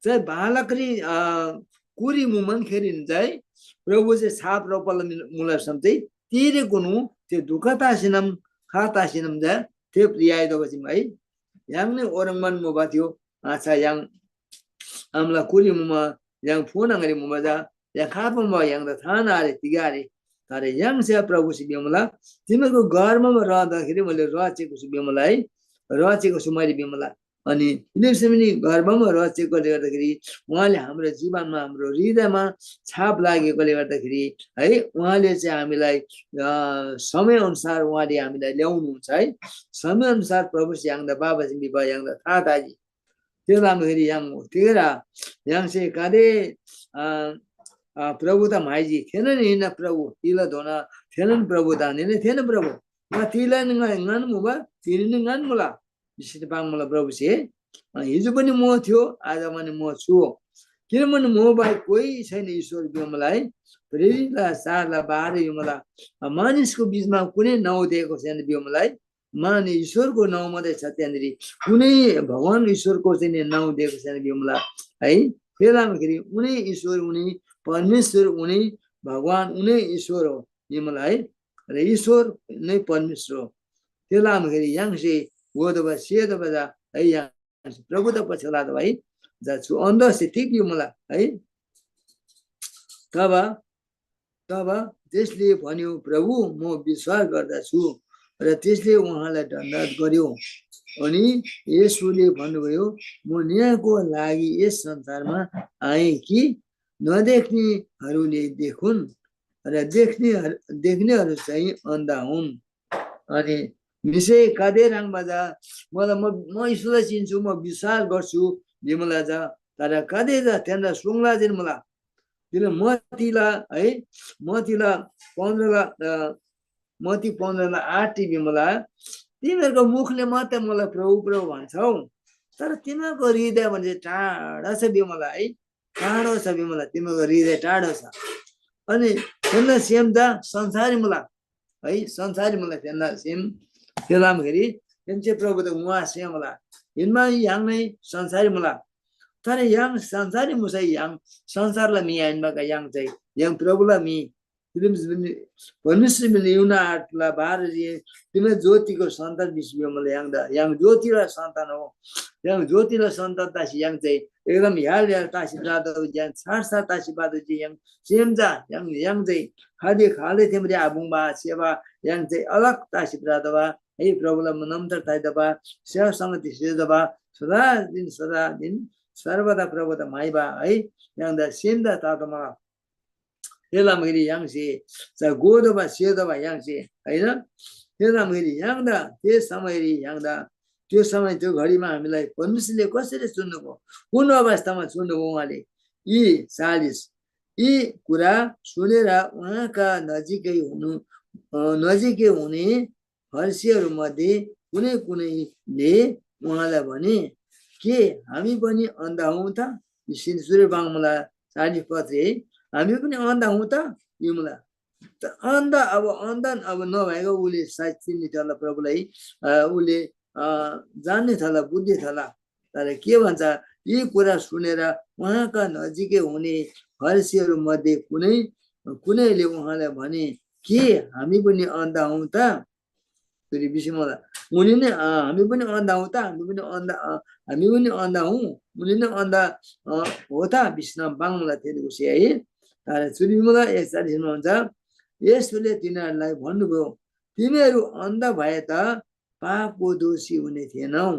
चाहिँ बालकरी कुरी मुमन खेरी चाहिँ प्रभु चाहिँ छाप रोपल मुला सम्झै तिरे गुनु त्यो दुखतासिनम खातासिनम जा त्यो प्रियाय दबसिम है yang ने ओरंगमन मुबा थियो आछा yang amla कुरी मुमा yang फोन angरी मुमा जा yang खापमा yang त थाना रे तिगारे तर yang से प्रभु से बिमला तिमीको घरमा रहँदाखेरि मैले रचेको छु बिमलाई रचेको छु मैले बिमला अनि तिमीले घरमा रचेकोले गर्दाखेरि उहाँले हाम्रो जीवनमा हाम्रो हृदयमा छाप लागेकोले गर्दाखेरि है उहाँले चाहिँ हामीलाई समय अनुसार उहाँले हामीलाई ल्याउनुहुन्छ है समय अनुसार प्रभु से yang दा बाबा जी बिबा yang दा थाताजी त्यो लामखेरि yang तेरा yang से कादे प्रभु त माइजी थिएन नि न प्रभु तिला धोना थिएन नि प्रभु दाने नै थिएन प्रभु म तिला नगन मुबा तिनी नगन मुला विशेष पाङ मुला प्रभु से हिजो पनि म थियो आज पनि म छु किनभने म बाहेक कोही छैन ईश्वर बिमलाई प्रेरितला सारला बारे बिमला मानिसको बीचमा कुनै नाउँ दिएको छैन बिमलाई माने ईश्वरको नाउँ मात्रै छ त्यहाँनिर कुनै भगवान ईश्वरको चाहिँ नाउँ दिएको छैन बिमला है फेलादाखेरि उनी ईश्वर उनी परमेश्वर उनी भगवान उनी ईश्वर हो बिमला है र ईश्वर नै परमेश्वर हो त्यो लामखेरि याङसे गोदबा सेदबा जा है याङ प्रभु त पछि ला भाइ जाछु अन्ध से ठीक यो मलाई है तब त्यसले भन्यो प्रभु म विश्वास गर्दछु र त्यसले उहाँलाई दण्डवत गर्यो अनि यसुले भन्नुभयो म न्यायको लागि यस संसारमा आए कि नदेख्नेहरूले देखुन् र देख्नेहरू चाहिँ अन्धा हुन् अनि विषय कादे रङ बजा मलाई म ईश्वरलाई चिन्छु म विश्वास गर्छु विमला जा तर कादे जा त्यहाँ सुङ्ला दिन मलाई तिला मतिला है मतिला 15 8 विमला तिमीहरूको मुखले मात्रै मलाई प्रभु प्रभु भन्छौ तर तिमीहरूको हृदय भने टाढा छ विमला है टाढो छ विमला तिमीहरूको हृदय टाढो छ अनि त्यसलाई सेम दा संसारी मलाई है संसारी मलाई त्यसलाई सेम त्यो लामखेरि चाहिँ प्रभु त उहाँ सेम होला हिनमा याङ नै संसारी मलाई तर याङ संसारी मुसा याङ संसारलाई मि आइनबाका याङ चाहिँ याङ प्रभुलाई मि परमेश्वर मिले युना आटला बाह्र तिमी ज्योतिको सन्तान विश्व मलाई याङदा याङ ज्योतिलाई सन्तान हो याङ ज्योतिलाई सन्तान तासी याङ चाहिँ एकदम ह्याल तासी रातो याङ छाडसा तासी बादो चाहिँ याङ सेमजा याङ चाहिँ खाँदै तिमीले आबुङबा सेवा याङ चाहिँ अलग तासी रातो बा है प्रभुलाई नम्तर ताइदबा सेवासँग त्यसदबा सदा दिन सर्वदा प्रभुता माइबा है याङदा सेमदा तातोमा त्यसलाई याङसे गोदबा सेदबा याङसे होइन त्यसलाई याङदा त्यो समय त्यो घडीमा हामीलाई परमेश्वरले कसरी सुन्नुभयो कुन अवस्थामा सुन्नुभयो उहाँले यी 40 यी कुरा सुनेर उहाँका नजिकै हुने फरिसीहरू मध्ये कुनैले उहाँलाई भने के हामी पनि अन्धा हौँ त सूर्य बाङमला 40 पद हामी पनि अन्धा हौँ त युमला अन्धा अब नभएको उसले सायद चिन्ने थियो होला प्रभुलाई उसले जान्ने थियो होला बुझ्ने थियो होला तर के भन्छ यी कुरा सुनेर उहाँका नजिकै हुने फरिसीहरू मध्ये कुनैले उहाँलाई भने के हामी पनि अन्धा हौँ त फेरि विषयमा उनी नै हामी पनि अन्धा हौँ त हामी पनि अन्धा हौँ उनी नै अन्धा हो त विष्णु बाङमला थियो है तर चुरीमुला 41 मा हुन्छ यसले तिनीहरूलाई भन्नुभयो तिमीहरू अन्धा भए त पापको दोषी हुने थिएनौ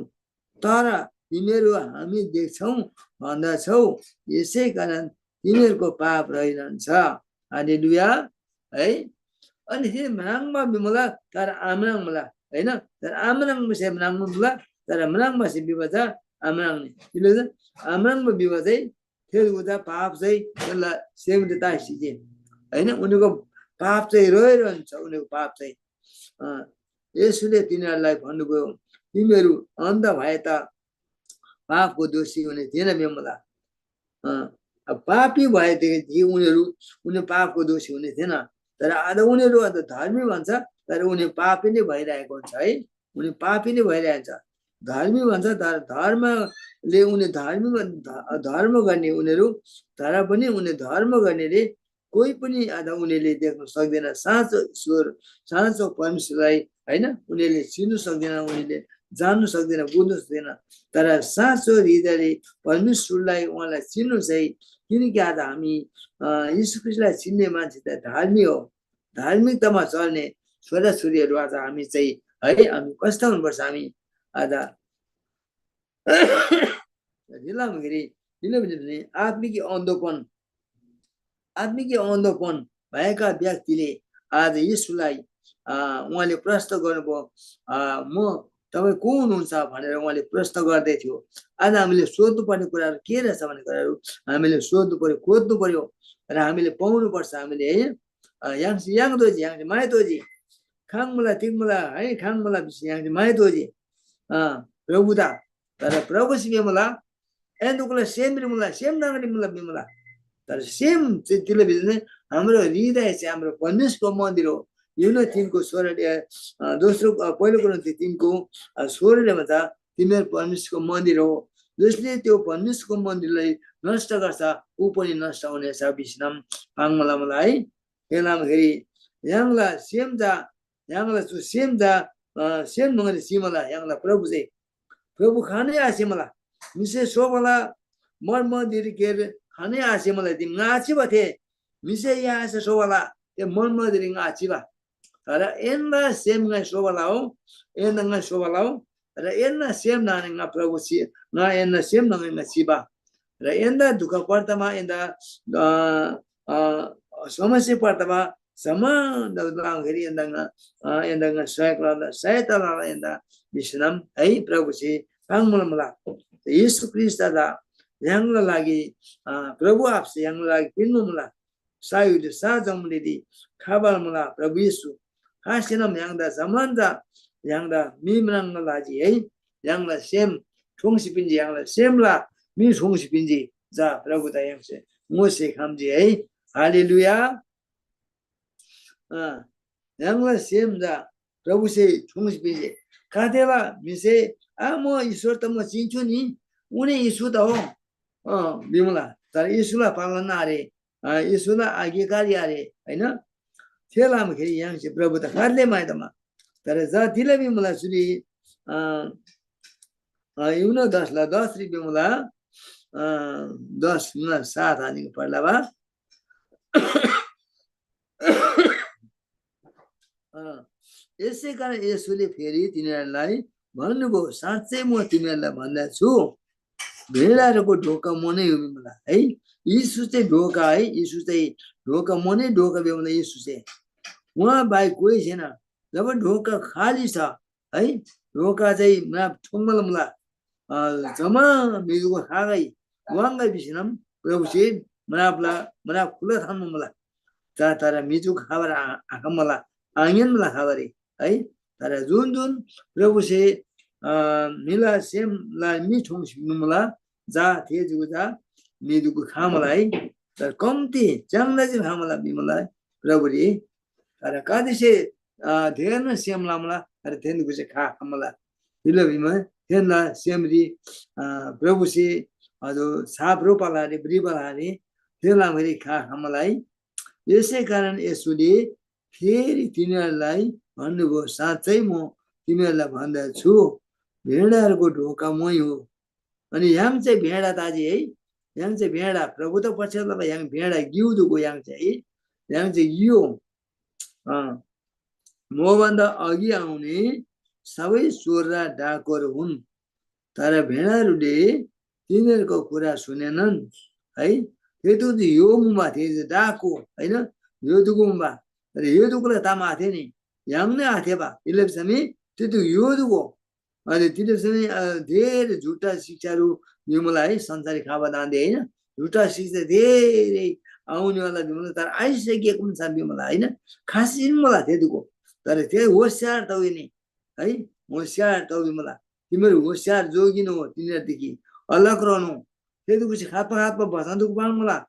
तर तिमीहरू हामी देख्छौ भन्दछौ यसै कारण तिमीहरूको पाप रहिरहन्छ हालेलुया है अनि फेरि मनाङमा बिमला तर आमराङमला हैन तर आमराङ से मनाङमला तर मनाङमा से विवाद आमराङ नि आमराङमा विवाद चाहिँ फेरि उता पाप चाहिँ त्यसलाई सेमता सिजे हैन उनीको पाप चाहिँ रहिरहन्छ उनीको पाप चाहिँ यसले तिनीहरूलाई भन्नुभयो तिमीहरू अन्ध भए त पापको दोषी हुने थिएन बिमला पापी भएदेखि उनी पापको दोषी हुने थिएन तर आज उनीहरू अन्त धर्मी भन्छ तर उनी पापी नै भइरहेको हुन्छ है उनी पापी नै भइरहेछ धर्मी भन्छ तर धर्मले उनी धर्म गर्ने उनीहरू तर पनि उनी धर्म गर्नेले कोही पनि आज उनीहरूले देख्न सक्दैन साँचो ईश्वर साँचो परमेश्वरलाई हैन उनीहरूले चिन्नु सक्दैन उनीहरूले जान्नु सक्दैन बुझ्नु सक्दैन तर साँचो हृदयले परमेश्वरलाई उहाँलाई चिन्नु चाहिँ किनकि आज हामी यीशु ख्रीष्टलाई चिन्ने मान्छे त धार्मी हो धार्मिकतामा चल्ने छोराछोरीहरू आज हामी चाहिँ है हामी कस्तो हुनुपर्छ हामी आज किनभने आत्मिक अन्धोपन भएका व्यक्तिले आज यीशुलाई उहाँले प्रश्न गर्नुभयो म तपाईँ को हुनुहुन्छ भनेर उहाँले प्रश्न गर्दै थियो आज हामीले सोध्नुपर्ने कुराहरू के रहेछ भन्ने कुराहरू हामीले सोध्नु पर्यो खोज्नु पर्यो र हामीले पाउनु पर्छ हामीले है याङदोजी माइतोजी खाङमुला तिङमुला है खाङमुला याङ माइतोजी प्रभुता तर प्रभु सिमेमुला एन्दुकुला सेमरिमुला सेम नागरिमुला बिमुला तर सेम त्यसले भित्र हाम्रो हृदय चाहिँ हाम्रो परमेश्वरको मन्दिर हो यो नै 3 को 16 दोस्रो पहिलो कोरिन्थी 3 को 16 भन्छ तिमीहरू परमेश्वरको मन्दिर हो जसले त्यो परमेश्वरको मन्दिरलाई नष्ट गर्छ ऊ पनि नष्ट हुनेछ विष्णम पाङमला मलाई है त्यसलाई फेरि 양라 셈자 양라 수 셈자 셈멍을 심어라 양라 프로부세 प्रभु खाने आसे मला मिसे सोबला मन दिरी के खाने आसे मला दि ngachi बाथे मिसे या आसे सोबला ते मन दिरी ngachi बा तर एन्ना सेम nga सोबलाओ एन्ना nga सोबलाओ र एन्ना सेम नाने nga प्रभु सी nga एन्ना सेम nga सिबा र एन्दा दुख पर्तमा एन्दा समस्या पर्तमा समान दलाङ गरी एन्दा nga सायतला एन्दा विष्णम है प्रभु सी पांगमला यीशु क्रिस्टला यांगला लागि प्रभु आपसे यांगला लागि पिन्नुमला सायुद साजमलिदि खाबालमला प्रभु यीशु हासिनम यांगदा समानदा यांगदा मिमरांगला लाजि है यांगला सेम 총시빈지 यांगला सेमला मि 총시빈지 जा प्रभु दा यांगसे मोसे खामजि है हालेलुया यांगला सेम जा प्रभु से 총시빈지 कादेला मिसे म ईश्वर त म चिन्छु नि उनी यीशु त हो बिमला तर यीशुलाई पालन अरे यीशुलाई आज्ञाकारी अरे हैन थेलाम खेरि यहाँ चाहिँ प्रभु त कार्ले माइदमा तर जातिले बिमला सुरी युन 10 ला 10 रि बिमला 10 मा 7 हानिको पर्ला बा यसै कारण येशूले फेरि तिनीहरूलाई भन्नुभयो साँच्चै म तिमीहरूलाई भन्दैछु भेडाहरूको ढोका म नै हो बिमला है यीशु चाहिँ ढोका है यीशु चाहिँ ढोका म नै ढोका बिमला यीशु चाहिँ उहाँ बाहेक कोही छैन जब ढोका खाली छ है ढोका चाहिँ मना ठुङ्गलमला जमा मिजुको खागै वाङ्गै बिसिनम प्रभु चाहिँ मना खुला थान्नु मला तर मिजुको खाबर आँखामला आँगनमला खाबरे है तर जुन प्रभु चाहिँ मिला सेमला मिठो मला जा थे जुजा मिदुको खामला है तर कम्ती च्याङ्ला चाहिँ खामला बिमला प्रभु रे तर कादिसे धेर न सेमला मला तर धेरको चाहिँ खामला दिल बिमा धेरला सेमरी प्रभु से हजुर साप रोपाला रे ब्रिबला रे धेरला मरि खामला है यसै कारण यसुले फेरि तिनीहरूलाई भन्नुभयो साँच्चै म तिमीहरूलाई भन्दछु भेडाहरूको ढोका मै हो अनि यहाँ चाहिँ भेडा ताजी है यहाँ चाहिँ भेडा प्रभु त पछिल्लो यहाँ भेडा गिउदुको यहाँ चाहिँ गियो मभन्दा अघि आउने सबै चोर र डाकुहरू हुन् तर भेडाहरूले तिनीहरूको कुरा सुनेनन् है त्यो त यो मुमा थिए डाकु होइन यो दुगुम्बा यो दुगुलाई तामा थिए नि यहाँ नै आथे बा इलेक्समी त्यो यो दुगो अनि तिनीसँग धेरै झुटा शिक्षाहरू यो मलाई है संसारी खावा दाँदे होइन झुटा शिक्षा धेरै आउनेवाला बिमला तर आइसकेको पनि छ बिमला होइन खासै मलाई त्यतिको तर त्यो होसियार त नि है होसियार त बिमला तिमीहरू होसियार जोगिनु हो तिनीहरूदेखि अलग रहनु त्यतिको चाहिँ खापा भसान्दुको पाउनु मलाई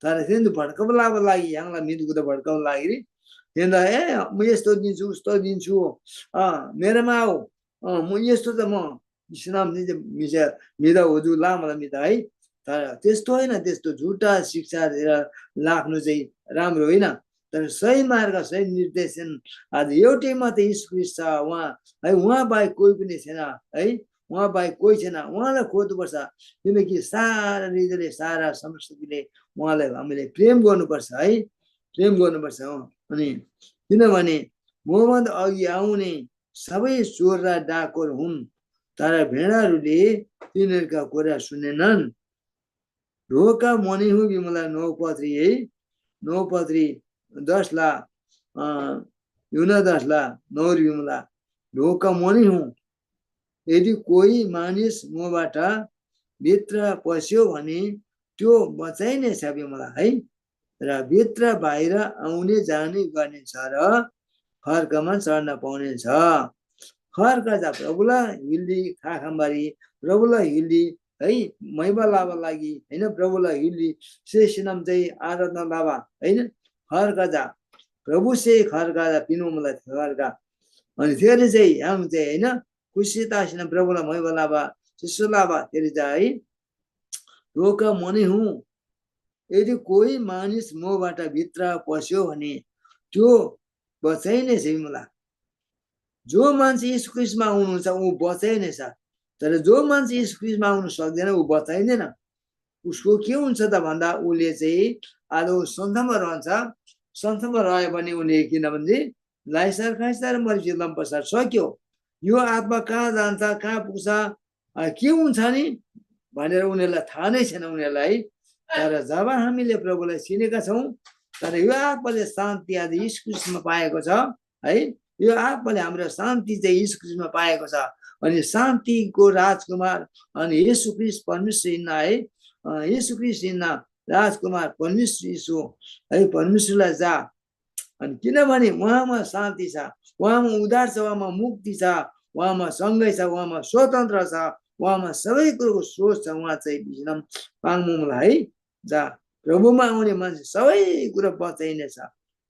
तर त्यो भड्काउनु लागि यहाँलाई मिदुको त भड्काउनु लागि त्यहाँदा म यस्तो दिन्छु उस्तो दिन्छु मेरोमा आऊ म यस्तो त म सुनाम मिदा हुजु ला मलाई मिदा है तर त्यस्तो होइन त्यस्तो झुटा शिक्षा दिएर लाग्नु चाहिँ राम्रो होइन तर सही मार्ग सही निर्देशन आज एउटै मात्रै यीशु ख्रीष्ट छ उहाँ है उहाँ बाहेक कोही पनि छैन है उहाँ बाहेक कोही छैन उहाँलाई खोज्नुपर्छ किनकि सारा हृदयले सारा संस्कृतिले उहाँलाई हामीले प्रेम गर्नुपर्छ है प्रेम गर्नुपर्छ अनि किनभने मभन्दा अघि आउने सबै चोर र डाकुहरू हुन् तर भेडाहरूले तिनीहरूका कुरा सुनेनन् ढोका मनै हुँ बिमला 9 पत्री है 9 पत्री 10 ला युना 10 ला 9 बिमला ढोका मनै हुँ यदि कोही मानिस मबाट भित्र पस्यो भने त्यो बचाइने छ बिमला है र भित्र बाहिर आउने जाने गर्नेछ र फर्कमा चढ्न पाउनेछ फर्क जा प्रभुलाई हिल्दी खाखम्बारी प्रभुलाई हिल्दी है मैबा लाभा लागि हैन प्रभुलाई हिल्दी शेषनाम चाहिँ आराधना लाभा हैन फर्क जा प्रभु से खर्क जा पिनु मलाई फर्क अनि फेरि चाहिँ हम चाहिँ हैन खुसीतासिन प्रभुलाई मैबा लाभा शिशु लाभा फेरि जा है ढोका मनै हुँ यदि कोही मानिस मबाट भित्र पस्यो भने त्यो बचाइ नै छ मलाई। जो मान्छे यीशु ख्रीष्टमा आउनुहुन्छ ऊ बचाइ नै छ, तर जो मान्छे यीशु ख्रीष्टमा आउनु सक्दैन ऊ बचाइँदैन। उसको के हुन्छ त भन्दा उसले चाहिँ आज सन्तानमा रहन्छ, सन्तानमा रह्यो भने उसले किनभने लाइसार खाइसार मरिची लम्पसार सक्यो, यो आत्मा कहाँ जान्छ कहाँ पुग्छ के हुन्छ नि भनेर उनीहरूलाई थाहा नै छैन उनीहरूलाई। तर जब हामीले प्रभुलाई चिनेका छौँ, तर यो आत्माले शान्ति आज यीशु ख्रीष्टमा पाएको छ है, यो आत्माले हाम्रो शान्ति चाहिँ यीशु ख्रीष्टमा पाएको छ। अनि शान्तिको राजकुमार अनि यीशु ख्रीष्ट परमेश्वर हिँड्न है, यीशु ख्रीष्ट हिँड्न राजकुमार परमेश्वर यीशु है, परमेश्वरलाई जा। अनि किनभने उहाँमा शान्ति छ, उहाँमा उद्धार छ, उहाँमा मुक्ति छ, उहाँमा सँगै छ, उहाँमा स्वतन्त्र छ, उहाँमा सबै कुरोको स्रोत छ। उहाँ चाहिँ विश्राम पाङ्मुलाई है जा। प्रभुमा आउने मान्छे सबै कुरो बचाइनेछ,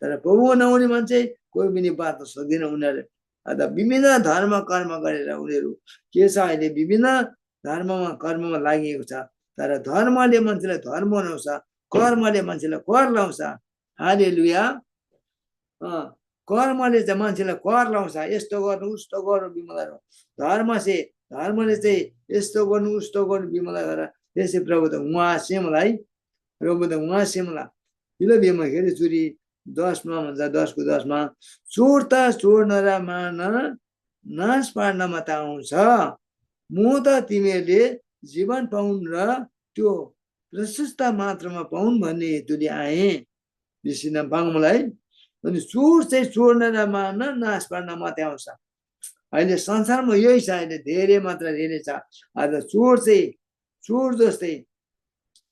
तर प्रभुमा नआउने मान्छे कोही पनि बाँच्न सक्दैन। उनीहरू अन्त विभिन्न धर्म कर्म गरेर उनीहरू के छ अहिले विभिन्न धर्ममा कर्ममा लागेको छ, तर धर्मले मान्छेलाई धर्म बनाउँछ, कर्मले मान्छेलाई कर लाउँछ। हालेलुया। कर्मले चाहिँ मान्छेलाई कर लाउँछ, यस्तो गर्नु उस्तो गर्नु बिमला। धर्मले चाहिँ यस्तो गर्नु उस्तो गर्नु बिमला गरेर त्यसै प्रभु त उहाँ सेमलाई, प्रभु त उहाँ सेमला हिलो बिमा खेरी चुरी 10 भन्छ 10:10 चोर त चोर्न र मार्न नाश पार्न मात्र आउँछ, म त तिमीहरूले जीवन पाउन् र त्यो प्रशस्त मात्रामा पाउन् भन्ने हेतुले आए। विश्व पाउँलाई। अनि चोर चाहिँ चोर्न र मार्न नाश पार्न मात्रै आउँछ। अहिले संसारमा यही छ, अहिले धेरै मात्र धेरै छ। आज चोर चाहिँ चोर जस्तै,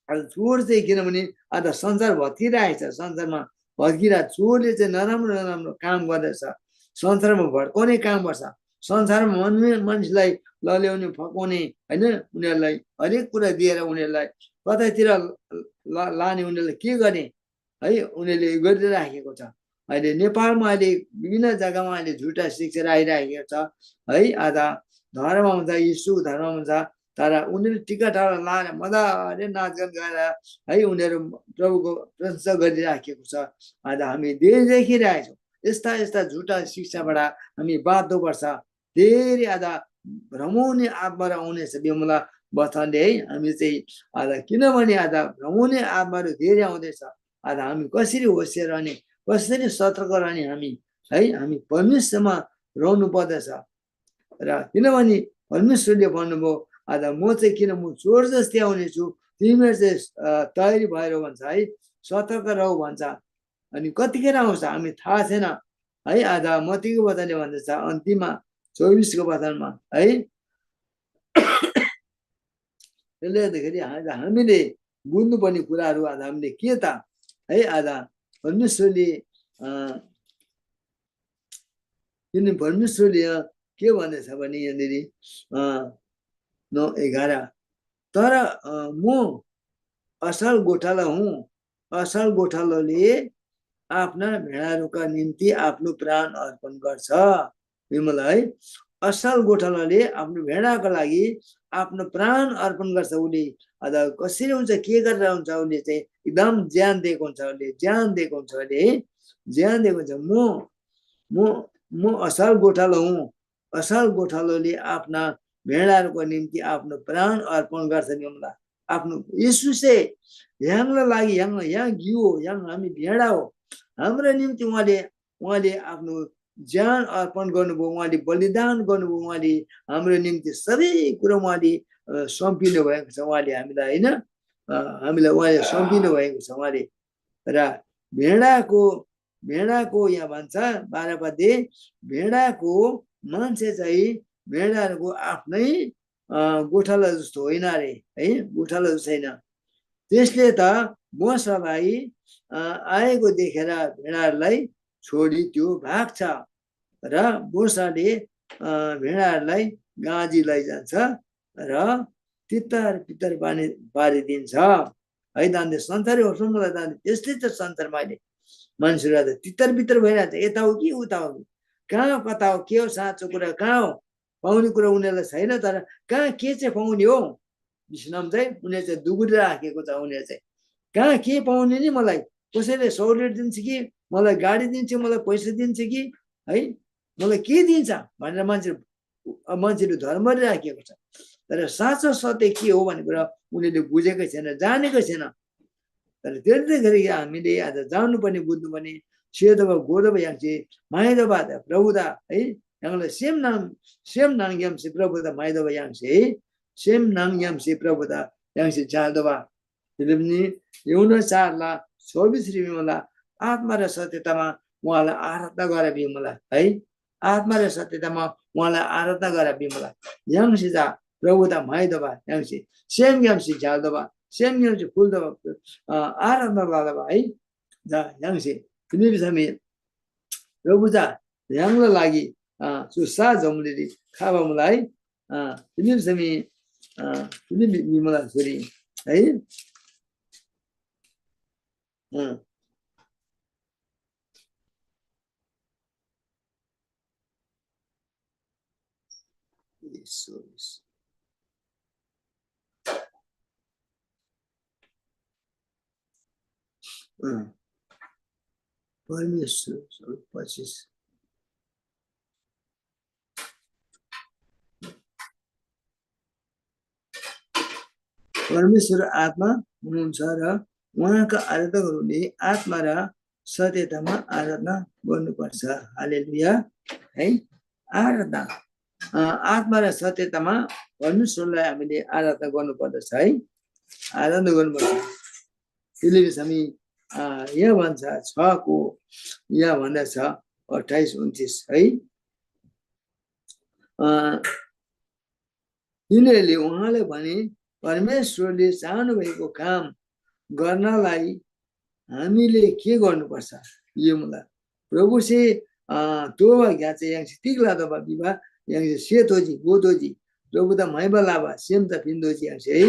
आज चोर चाहिँ किनभने आज संसार भत्किरहेको छ, संसारमा भत्किरहेको चोरले चाहिँ नराम्रो नराम्रो काम गर्दैछ, संसारमा भड्काउने काम गर्छ, संसारमा मानिसलाई लल्याउने फकाउने होइन, उनीहरूलाई हरेक कुरा दिएर उनीहरूलाई कतैतिर लाने, उनीहरूलाई के गर्ने है उनीहरूले गरिराखेको छ। अहिले नेपालमा अहिले विभिन्न जग्गामा अहिले झुटा शिक्षा आइरहेको छ है। आज धर्म हुन्छ, यीशु धर्म हुन्छ, तर उनीहरू टिका टाढा लाएर मजाले नाचगान गरेर है उनीहरू प्रभुको प्रशंसा गरिराखेको छ। आज हामी धेरै देखिरहेछौँ, यस्ता यस्ता झुटा शिक्षाबाट हामी बाँच्नुपर्छ। धेरै आज भ्रमाउने आत्माहरू आउनेछ बिमला बथानले है। हामी चाहिँ आज किनभने आज भ्रमाउने आत्माहरू धेरै आउँदैछ। आज हामी कसरी होसियार रहने, कसरी सतर्क रहने हामी है, हामी परमेश्वरमा रहनु पर्दछ। र किनभने परमेश्वरले भन्नुभयो आज म चाहिँ किन म चोर जस्तै आउनेछु, तिमीहरू चाहिँ तयारी भएर भन्छ है, सतर्क रह भन्छ। अनि कतिखेर आउँछ हामी थाहा छैन है। आज मत्तीको वचनले भन्दछ अन्तिममा 24को वचनमा है, त्यसले गर्दाखेरि आज हामीले बुझ्नुपर्ने कुराहरू आज हामीले के त है। आज परमेश्वरले के भन्दैछ भने यहाँनिर 9:11 तर म असल गोठाला हुँ, असल गोठालोले आफ्ना भेडाहरूका निम्ति आफ्नो प्राण अर्पण गर्छ। विमला है, असल गोठालाले आफ्नो भेडाको लागि आफ्नो प्राण अर्पण गर्छ। उसले आज कसरी हुन्छ, के गरेर हुन्छ, उसले चाहिँ एकदम ज्यान दिएको हुन्छ, उसले ज्यान दिएको हुन्छ, उसले ज्यान दिएको हुन्छ। म असल गोठालो हुँ, असल गोठालोले आफ्ना भेडाहरूको निम्ति आफ्नो प्राण अर्पण गर्छ। बिमला आफ्नो यीशु चाहिँ यहाँको लागि यहाँ घिउ हो, यहाँ हामी भेडा हो, हाम्रो निम्ति उहाँले आफ्नो ज्यान अर्पण गर्नुभयो, उहाँले बलिदान गर्नुभयो, उहाँले हाम्रो निम्ति सबै कुरो उहाँले सुम्पिनु भएको छ। उहाँले हामीलाई होइन, हामीलाई उहाँले सुम्पिनु भएको छ उहाँले। र भेडाको यहाँ भन्छ 12 पदे, भेडाको मान्छे चाहिँ भेडाहरूको आफ्नै गोठाला जस्तो होइन अरे है, गोठाला जस्तो छैन। त्यसले त मसलाई आएको देखेर भेडाहरूलाई छोडी त्यो भाग्छ र बोसाले भेडाहरूलाई गाँजी लैजान्छ र तितर पितर पारिदिन्छ है। दान्थे संसारै होस् मलाई दान्थे, त्यसले त संसारमा अहिले मान्छेहरू तितर बितर भइरहेको छ, यता हो कि उता हो कि, कहाँ कता हो, के हो साँचो कुरा, कहाँ हो पाउने कुरा उनीहरूलाई छैन। तर कहाँ के चाहिँ पाउने हो विष्णम चाहिँ उनीहरू चाहिँ दुगुरिराखेको छ। उनीहरू चाहिँ कहाँ के पाउने नि मलाई कसैले 100 रेट दिन्छ कि मलाई गाडी दिन्छ मलाई पैसा दिन्छ कि है मलाई के दिन्छ भनेर मान्छेले धर्मले राखेको छ तर साँचो सत्य के हो भन्ने कुरा उनीहरूले बुझेकै छैन जानेकै छैन तर धेरै हामीले आज जान्नुपर्ने बुझ्नुपर्ने सेदवा गोदवा याङ्से माइदवा प्रभुदा है यहाँलाई सेम नाम यामसे प्रभुदा माइदवा याङ्से सेम नाम यामसे प्रभुदा याङ्से जादवा फिलिपनी एउटा 4:24 मलाई आत्मा र सत्यतामा उहाँलाई आराधना गरे बिमला है आत्मा र सत्यतामा उहाँलाई आराधना गरे बिमला याङ्से जा प्रभुदा माइदवा याङ्से सेम यामसे जादवा सेम यामसे फुलदवा आराधना गरवा है जा याङ्से फिलिपी हामी प्रभुजा याङलाई लागि सुसा जमलेरी खाबा मलाई फिलिपी हामी फिलिपी मलाई छोरी है परमेश्वर 25 परमेश्वर आत्मा हुनुहुन्छ र उहाँका आराधकहरूले आत्मा र सत्यतामा आराधना गर्नुपर्छ हालेलुया है आराधना आत्मा र सत्यतामा परमेश्वरलाई हामीले आराधना गर्नुपर्दछ है आराधना गर्नुपर्छ त्यसले हामी यहाँ भन्छ 6 को यहाँ भन्दछ 28-29 है तिनीहरूले उहाँले भने परमेश्वरले चाहनु भएको काम गर्नलाई हामीले के गर्नुपर्छ यो मलाई प्रभु से तोबा ग्याचे यांग तिगला दबा बिबा यांग सेतोजी गोदोजी प्रभु द माइबा लाबा सेम त पिन्दोजी यांग है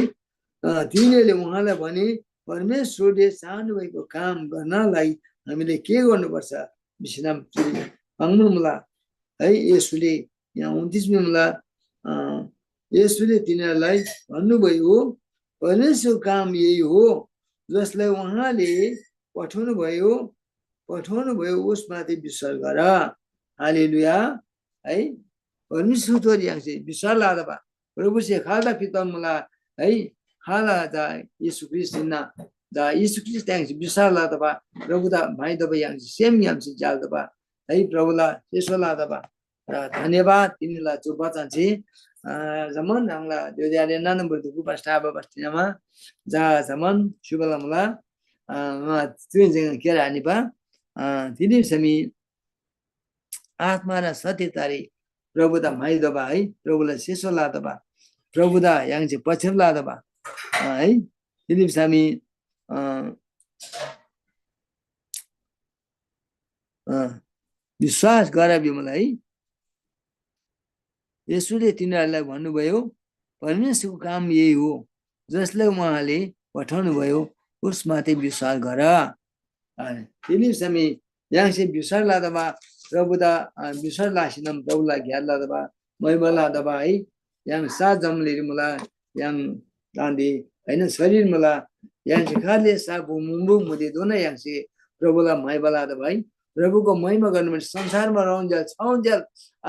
तिनीहरूले उहाँलाई भने परमेश्वरले चाहनु भएको काम गर्नलाई हामीले के गर्नुपर्छ विश्राम पाउनु मला है यसुले यहाँ 29 मा मला यसुले तिनीहरूलाई भन्नुभयो परमेश्वर काम यही हो जसलाई उहाँले पठाउनु भयो उसमाथि विश्वास गर हालेलुया है परमेश्वर तोरी यांसे विश्वास लादा बा प्रभु से खादा पितन मला है खाला जा यीशु ख्रिस्ट ना जा यीशु ख्रिस्ट यांसे विश्वास लादा बा प्रभु दा भाइ दबा यांसे सेम यांसे जाल दबा है प्रभुला यसो लादा बा र धन्यवाद तिमीलाई जो वचन चाहिँ zaman angla dodiale nan burdu ku pasta ba pastinama za zaman shubala mula ma tuin jeng kera ani ba tini sami atma ra satya tari प्रभु दा माइ दबा है प्रभुलाई शेषो ला दबा प्रभु दा yang चाहिँ पछिम ला दबा है tini sami विश्वास गरे बिमलाई यसुले तिनीहरूलाई भन्नुभयो परमेश्वरको काम यही हो जसलाई उहाँले पठाउनु भयो उसमाथि विश्वास गर तिनी समय यहाँ से विश्वास लादबा प्रभु दा विश्वास लासिनम प्रभुलाई घ्यार लादबा महिमा लादबा है यहाँ सात जमलेरी मलाई यहाँ दाँदी हैन शरीर मलाई यहाँ से खाले साबु मुम्बु मुदे दोना यहाँ से प्रभुलाई महिमा लादबा है प्रभुको महिमा गर्नु संसारमा रहन्जेल छाउन्जेल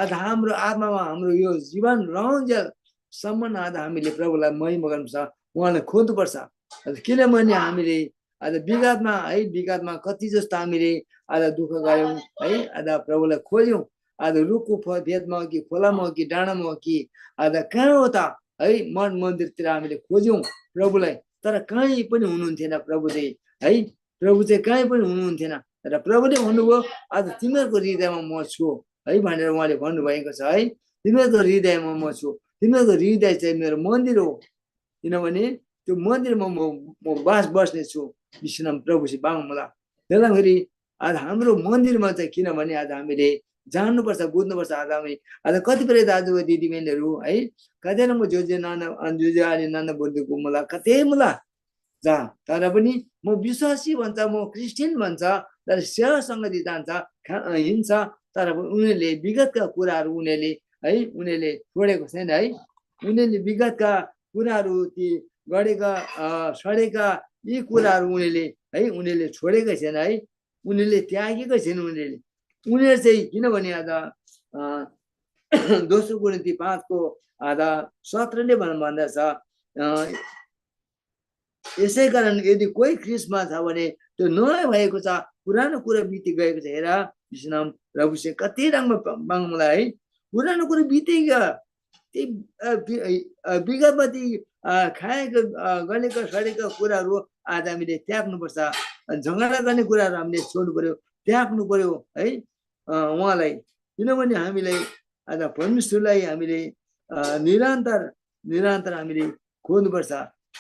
आज हाम्रो आत्मामा हाम्रो यो जीवन रहन्जेल सम्म आज हामीले प्रभुलाई महिमा गर्नुपर्छ उहाँलाई खोज्नुपर्छ किनभने हामीले आज विगतमा कति जस्तो हामीले आज दुःख गऱ्यौँ है आज प्रभुलाई खोज्यौँ आज रुखको भेदमा हो कि खोलामा हो कि डाँडामा हो कि आज कहाँ हो त है मन मन्दिरतिर हामीले खोज्यौँ प्रभुलाई तर कहीँ पनि हुनुहुन्थेन प्रभु चाहिँ है प्रभु चाहिँ कहीँ पनि हुनुहुन्थेन र प्रभुले भन्नुभयो आज तिमीहरूको हृदयमा म छु है भनेर उहाँले भन्नुभएको छ है तिमीहरूको हृदयमा म छु तिमीहरूको हृदय चाहिँ मेरो मन्दिर हो किनभने त्यो मन्दिरमा म बस्ने छु विश्राम प्रभु चाहिँ बाङ मलाई त्यसलाई आज हाम्रो मन्दिरमा चाहिँ किनभने आज हामीले जान्नुपर्छ बुझ्नुपर्छ आज हामी आज कतिपय दाजुभाइ दिदीबहिनीहरू है कतिजना म जो नाना बुद्धको मलाई कतै मलाई जा तर पनि म विश्वासी भन्छ म क्रिस्चियन भन्छ तर सेवासँग जान्छ हिँड्छ तर उनीहरूले विगतका कुराहरू उनीहरूले छोडेको छैन है उनीहरूले विगतका कुराहरू ती गरेका सडेका यी कुराहरू उनीहरूले छोडेकै छैन है, उनीहरूले त्यागेकै छैन। उनीहरू चाहिँ किनभने आज दोस्रो कोरिन्थी 5:17 भन्दछ, यसै कारण यदि कोही ख्रिस्टमा छ भने त्यो नयाँ भएको छ, पुरानो कुरा बिति गएको छ। हेर विश्राम प्रभु से कति राम्रो मलाई है, पुरानो कुरा बितिगयो। ती विगतमा ती खाएको गरेको सडेको कुराहरू आज हामीले त्याग्नुपर्छ। झगडा गर्ने कुराहरू हामीले छोड्नु पर्यो, त्याग्नु पर्यो है उहाँलाई। किनभने हामीले आज परमेश्वरलाई हामीले निरन्तर हामीले खोज्नुपर्छ।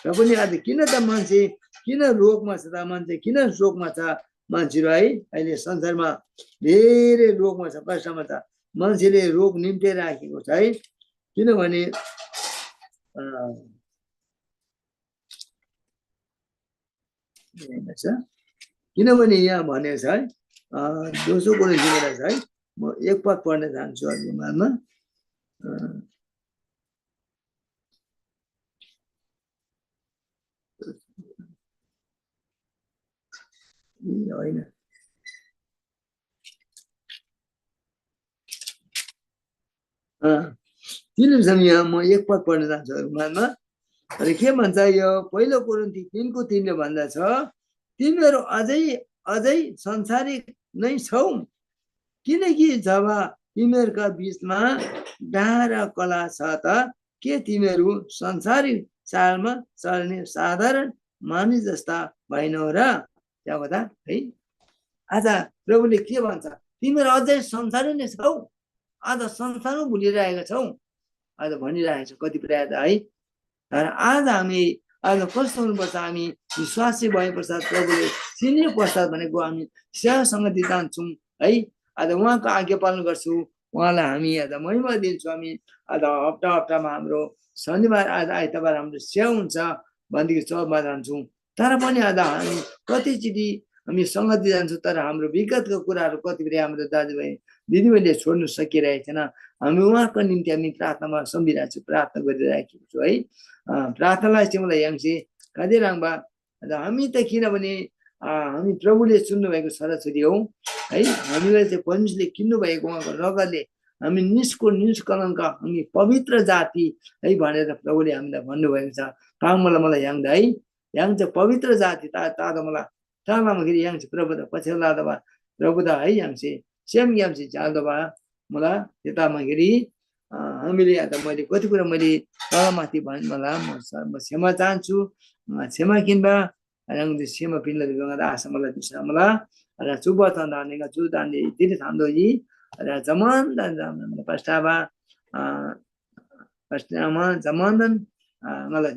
र पनि आज किन त मान्छे किन रोगमा छ त, मान्छे किन शोकमा छ मान्छेहरू है। अहिले संसारमा धेरै रोगमा छ, कष्टमा छ, मान्छेले रोग निम्ति राखेको छ है। किनभने यहाँ भनेको छ है, दोस्रो कोरिन्थीबाट छ है, म एक पद पढ्न चाहन्छु हजुरमा। होइन यहाँ म एक पद पढ्न चाहन्छु हजुरमा। र के भन्छ यो पहिलो कोरिन्थी 3:3 भन्दछ, तिमीहरू अझै संसारिक नै छौ, किनकि जब तिमीहरूका बिचमा डाह र कला छ त के तिमीहरू संसारिक चालमा चल्ने साधारण मानिस जस्ता भएनौ र। त्यहाँ भन्दा है आज प्रभुले के भन्छ, तिमीहरू अझै संसारै नै छौ, आज संसारमा भुलिरहेका छौ आज भनिरहेको छ कति प्राय है। तर आज हामी आज कस्तो हुनुपर्छ, हामी विश्वासी भएपछि प्रभुले चिने पश्चात भनेको हामी सेवासँग जान्छौँ है। आज उहाँको आज्ञा पालन गर्छु, उहाँलाई हामी आज महिमा दिन्छौँ। हामी आज हप्तामा हाम्रो शनिबार आज आइतबार हाम्रो सेवा हुन्छ भनेदेखि चौकमा जान्छौँ। तर पनि आज हामी कतिचोटि हामी सङ्गति जान्छौँ, तर हाम्रो विगतको कुराहरू कतिपय हाम्रो दाजुभाइ दिदीबहिनीले छोड्नु सकिरहेको छैन। हामी उहाँको निम्ति हामी प्रार्थनामा सम्झिरहेको छु, प्रार्थना गरिरहेको छु है। प्रार्थनालाई चाहिँ मलाई यहाँसे कति राङबा हामी त किनभने हामी प्रभुले चुन्नुभएको छोराछोरी हौ है। हामीलाई चाहिँ परमेश्वरले किन्नुभएको उहाँको रगतले हामी निष्कलङ्क हामी पवित्र जाति है भनेर प्रभुले हामीलाई भन्नुभएको छ। मलाई यहाँ है, यहाँ चाहिँ पवित्र जाति तादा मलाई तालामाखेरि यहाँ चाहिँ प्रभु त पछि लादबा प्रभु त है यहाँ चाहिँ सेम यहाँ चाहिँ जाँदबा मलाई त्यतामाखेरि हामीले आज मैले कति कुरा मैले तलमाथि भने मलाई म क्षमा चाहन्छु, क्षमा किन्बा क्षमा पिनले आशा मलाई दुसरा मलाई र चुब तन्दानेगा चु दाने तिरि थान्दो यी र जमान पस्टामा जमानन मलाई